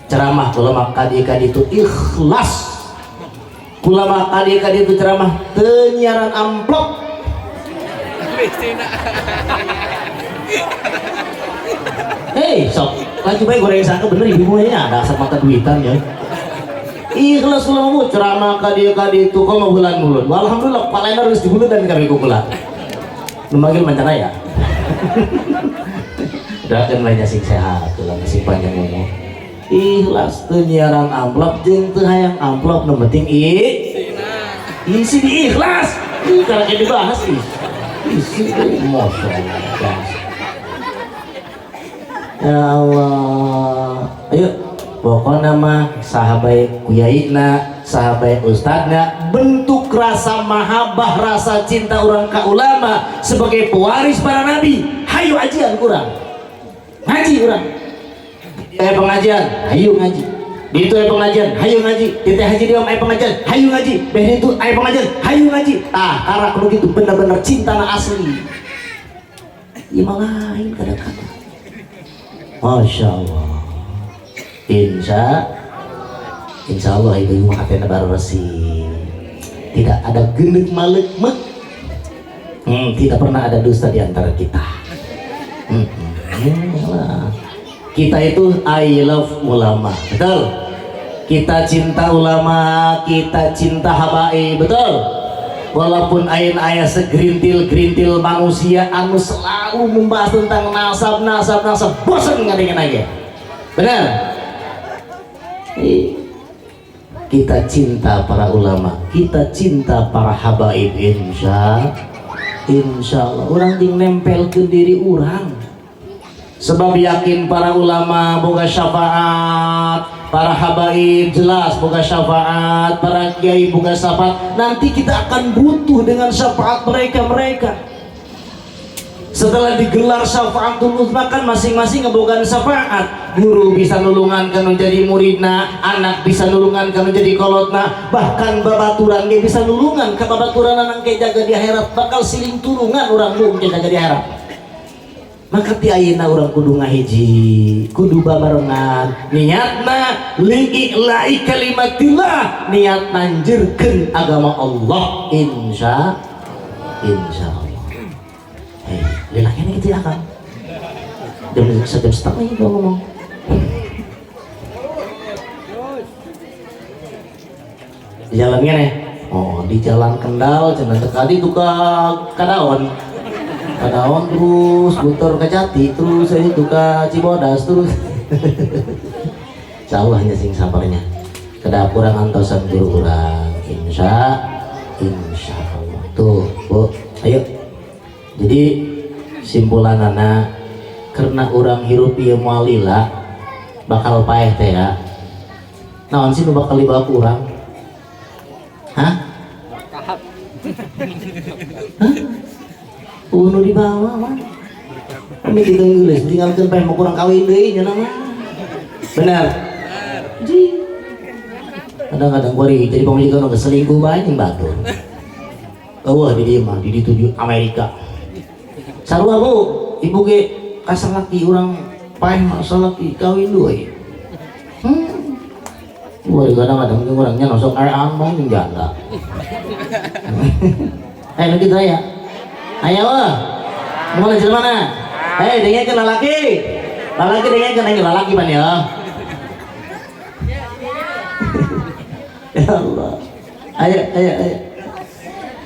Ceramah kula mah ka dieu ka ditu ikhlas. Kula mah ka dieu ka ditu ceramah teu nyiaran amplop. Hei, sok lagi baik goreng sangka bener ibu nya ada asap mata duitan ya. Ikhlas kula mah ceramah ka dieu ka ditu kok mau bulan mulut. Alhamdulillah kalender geus dibulut dan kami kula. Nu manggil mancana ya. Doakeun lainnya sing sehat, kula sing panjang umur. Ikhlas teu nyiaran amplop jeung teu hayang amplop, nu penting isi di ikhlas. Ih, karena kayak dibahas ih. Isi deui masyaallah. Ya Allah. Ayo, pokoknya mah sahabat kuyaina, sahabat ustadna, bentuk rasa mahabbah, rasa cinta orang ka ulama sebagai pewaris para nabi. Hayu ajian kurang. Ngaji urang. Aya pengajian, hayu ngaji. Di itu aya pengajian, hayu ngaji. Di teh haji diom aya pengajian, hayu ngaji. Beh itu aya pengajian, hayu ngaji. Tah, karak nu kitu bener-bener cinta na asli. Ieu mah lain kadang-kadang. Masya Allah. Insya Allah ibu-ibu hatena baru resik. Tidak ada genek malek mek. Tidak pernah ada dusta di antara kita. Kita itu I love ulama, betul? Kita cinta ulama, kita cinta habaib, betul? Walaupun ain ayah segerintil-gerintil manusia anu selalu membahas tentang nasab, nasab, nasab, bosan ngadengin aja. Benar? Kita cinta para ulama, kita cinta para habaib, insya Allah. Orang ting nempel ke diri orang. Sebab yakin para ulama boga syafaat, para habaib jelas boga syafaat, para kiai boga syafaat. Nanti kita akan butuh dengan syafaat mereka-mereka. Setelah digelar syafaatul uzma kan masing-masing ngebogaan syafaat. Guru bisa nulungan kan menjadi muridna, anak bisa nulungan kan menjadi kolotna, bahkan babaturan ge bisa nulungan ka babaturan nang jaga di akhirat, bakal siling tulungan urang mung jaga di akhirat. Maka ti ayeuna urang kudu ngahiji, kudu babarengan, niatna li'ila'i kalimatillah, niat nanjurkeun agama Allah, insya Allah. Hei, lelaki ini gitu ya kan? Jam sejam setengah ini gua ngomong. Di jalannya nih, oh di jalan Kendal, cenah tadi tuh ke Kadaon. Kadaon terus muter ke Jati, terus itu ke Cibodas terus. Insyaallah nya sing sabarnya. Kedap urang antosan guru urang, insya Allah. Tuh, Bu, ayo. Jadi simpulanana karena urang hirup ieu moal lila bakal paeh teh ya. Naon sih nu bakal dibawa ku urang? Hah? Hah? Unu dibawa mah. Kami diganggu geus tinggalkeun paeh mah kurang kawin deui nya mah. Benar. Ji. Kadang-kadang kuari jadi pamajikan nu selingkuh bae jeung batur. Eueuh di dieu mah di ditu di Amerika. Sarua Bu, ibu ge kasalaki urang paeh mah salaki kawin deui. Wah, kadang-kadang jeung urangnya langsung arean mah jeung janda. Nu kitu aya. Ayo, mau lanjut mana? Hei, dengekeun lalaki. Lalaki dengekeun aing lalaki pan ya. Ya Allah. Ayo, ayo, ayo.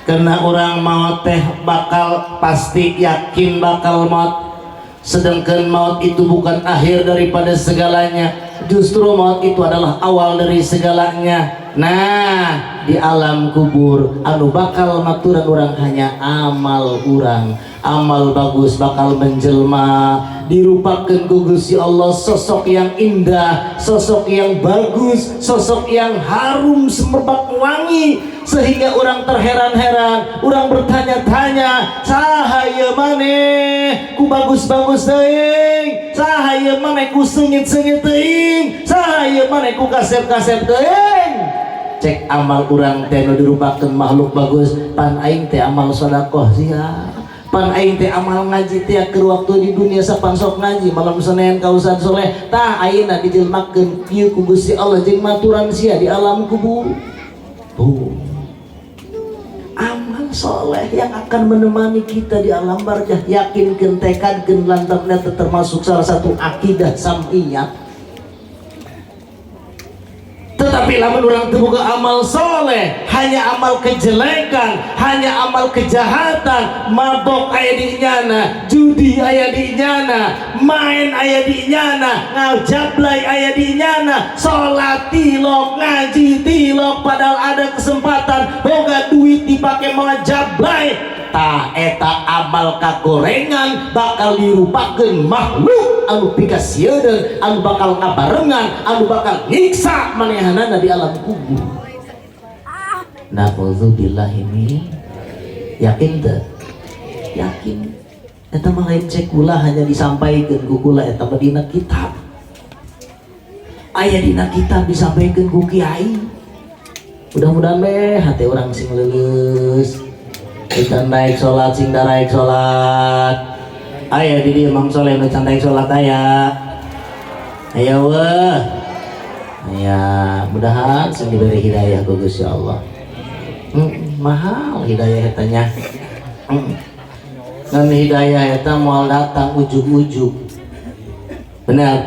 Karena orang maut teh bakal pasti yakin bakal maut. Sedangkan maut itu bukan akhir daripada segalanya. Justru maut itu adalah awal dari segalanya. Nah, di alam kubur anu bakal maturan orang hanya amal urang. Amal bagus bakal menjelma, dirupakan ku Gusti Allah sosok yang indah, sosok yang bagus, sosok yang harum semerbak wangi. sehingga orang terheran-heran, orang bertanya-tanya, saha ieu maneh ku bagus-bagus teuing, saha ieu maneh ku seungit-seungit teuing, saha ieu maneh ku kasep-kasep teuing. Cek amal urang teh nu dirupakeun makhluk bagus, pan aing teh amal sedekah sia, pan aing teh amal ngaji teh keur waktu di dunia sapan sok ngaji malam Senin ka Ustaz Soleh. Tah, ayeuna dijelmakeun kieu ku Gusti Allah jeung maturan sia di alam kubur. Tuh, amal soleh yang akan menemani kita di alam barzah. Yakinkeun, tekadkeun, lantaran eta termasuk salah satu akidah sam'iyah. Tetapi lamun urang teu boga amal soleh, hanya amal kejelekan, hanya amal kejahatan, mabok aya di nyana, judi aya di nyana, main aya di nyana, ngajablay aya di nyana, salat tilok, ngaji tilok, padahal ada kesempatan, boga duit dipakai malah jablay. Tah, eta amal kagorengan bakal dirupakeun makhluk anu pikasieun, anu bakal ngabarengan, anu bakal nyiksa manehanana di alam kubur. Na'udzubillahi min. Yakin teu? Yakin. Eta mah lain cek kula, hanya disampaikan ku kula, eta mah dina kitab. Aya dina kitab, disampaikan ku kiai. Mudah-mudahan deh hati urang sing leuleus. Kita naik sholat, sing daraek sholat. Aya di dieu Mang Soleh nu can daek sholat, aya? Aya weh. Aya, mudahan sing diberi hidayah ku Gusti Allah. Mahal hidayah eta nya. Dan hidayah eta moal datang ujug-ujug. Benar.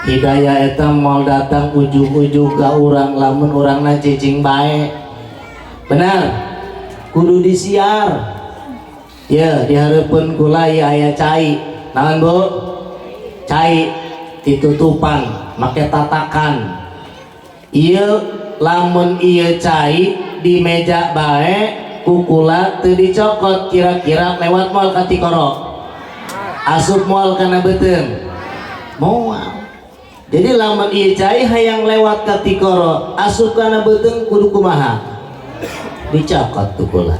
Hidayah eta moal datang ujug-ujug ka urang lamun urangna cicing bae. Benar. Kudu disiar. Ya, dihareupeun kula ieu aya cai. Naon, Bu? Cai ditutupan make tatakan. Ieu lamun ieu cai di meja bae ku kula teu dicokot, kira-kira lewat moal ka tikoro? Asup moal kana beuteung? Moal. Jadi lamun ieu cai hayang lewat ka tikoro, asup kana beuteung, kudu kumaha? Dicokot ku kula.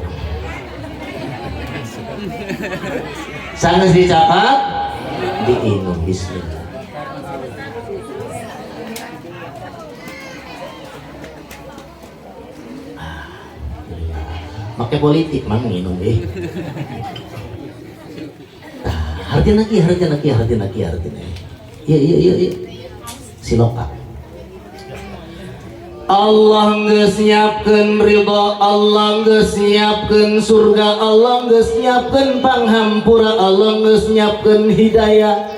Sanggeus dicokot, diinum, bismillah. Make politik mang minum eh. Tah, hartina kieu, hartina kieu, hartina kieu, hartina. Iya iya iya iya. Siloka. Allah geus nyiapkeun ridha, Allah geus nyiapkeun surga, Allah geus nyiapkeun panghampura, Allah geus nyiapkeun hidayah.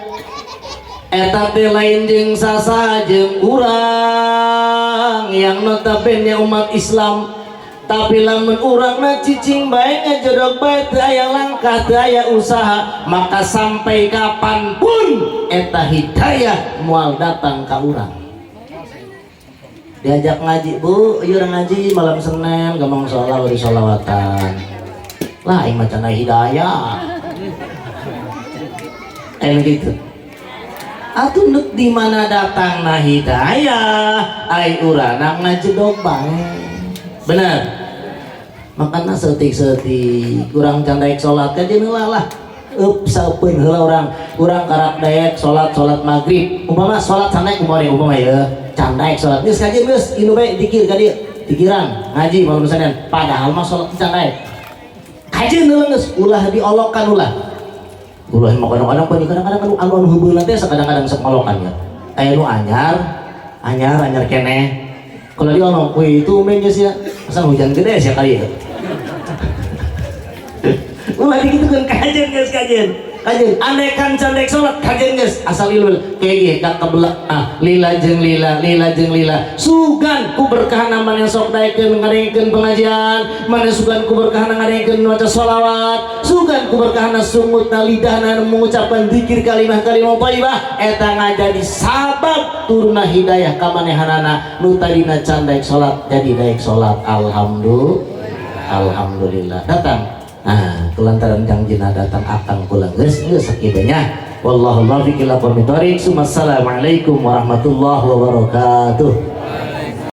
Eta teh lain jeung sasaha, jeung urang yang notabene umat Islam. Tapi lamun urangna cicing bae, ngajedog bae, teu aya langkah, teu aya usaha, maka sampai kapanpun eta hidayah moal datang ka urang. Diajak ngaji, Bu, ieu urang ngaji malam Senin, gampang sholat, bari sholawatan. Lah, aing mah cenah hidayah. Aing gitu. Atuh neuk di mana datangna hidayah, ai urang ngajedog bae. Bener. Makana seutik-seutik urang can daek salat kajeun heula lah. Eup saeupeun heula urang, urang karak daek salat, salat maghrib. Umpama salat can daek, umpama umpama ye, can daek salat. Geus kajeun geus inu bae dikir ka dieu. Dikiran ngaji malam Senin, padahal mah salat can daek. Kajeun heula geus, ulah diolokan ulah. Ulah mah kadang-kadang pan kadang-kadang anu anu anu heubeulna teh kadang-kadang sok ngolokan ya. Aya nu anyar, anyar anyar keneh. Kalau dia ngomong, wih itu main geus ya, asal hujan gede sih kali ya. Ulah digitukeun, kajeun geus, kajeun. Kajeun, andai kan can daek salat, kajeun geus asal ilmu kayak gini ka kebelah ah lila jeung lila, lila jeung lila. Sugan ku berkahna maneh sok daekeun ngadengekeun pengajian, maneh sugan ku berkahna ngadengekeun maca sholawat, sugan ku berkahna sungutna lidahna mengucapkan zikir kalimah-kalimah thayyibah, eta ngajadi sabab turunna hidayah ka manehanana nu tadina can daek salat jadi daek salat. Alhamdulillah. Alhamdulillah. Datang. Nah, kulantaran jangjina datang akang kula geus geus sakitu nya. Wallahu muwaffiq ila aqwamit thoriq. Assalamualaikum warahmatullahi wabarakatuh.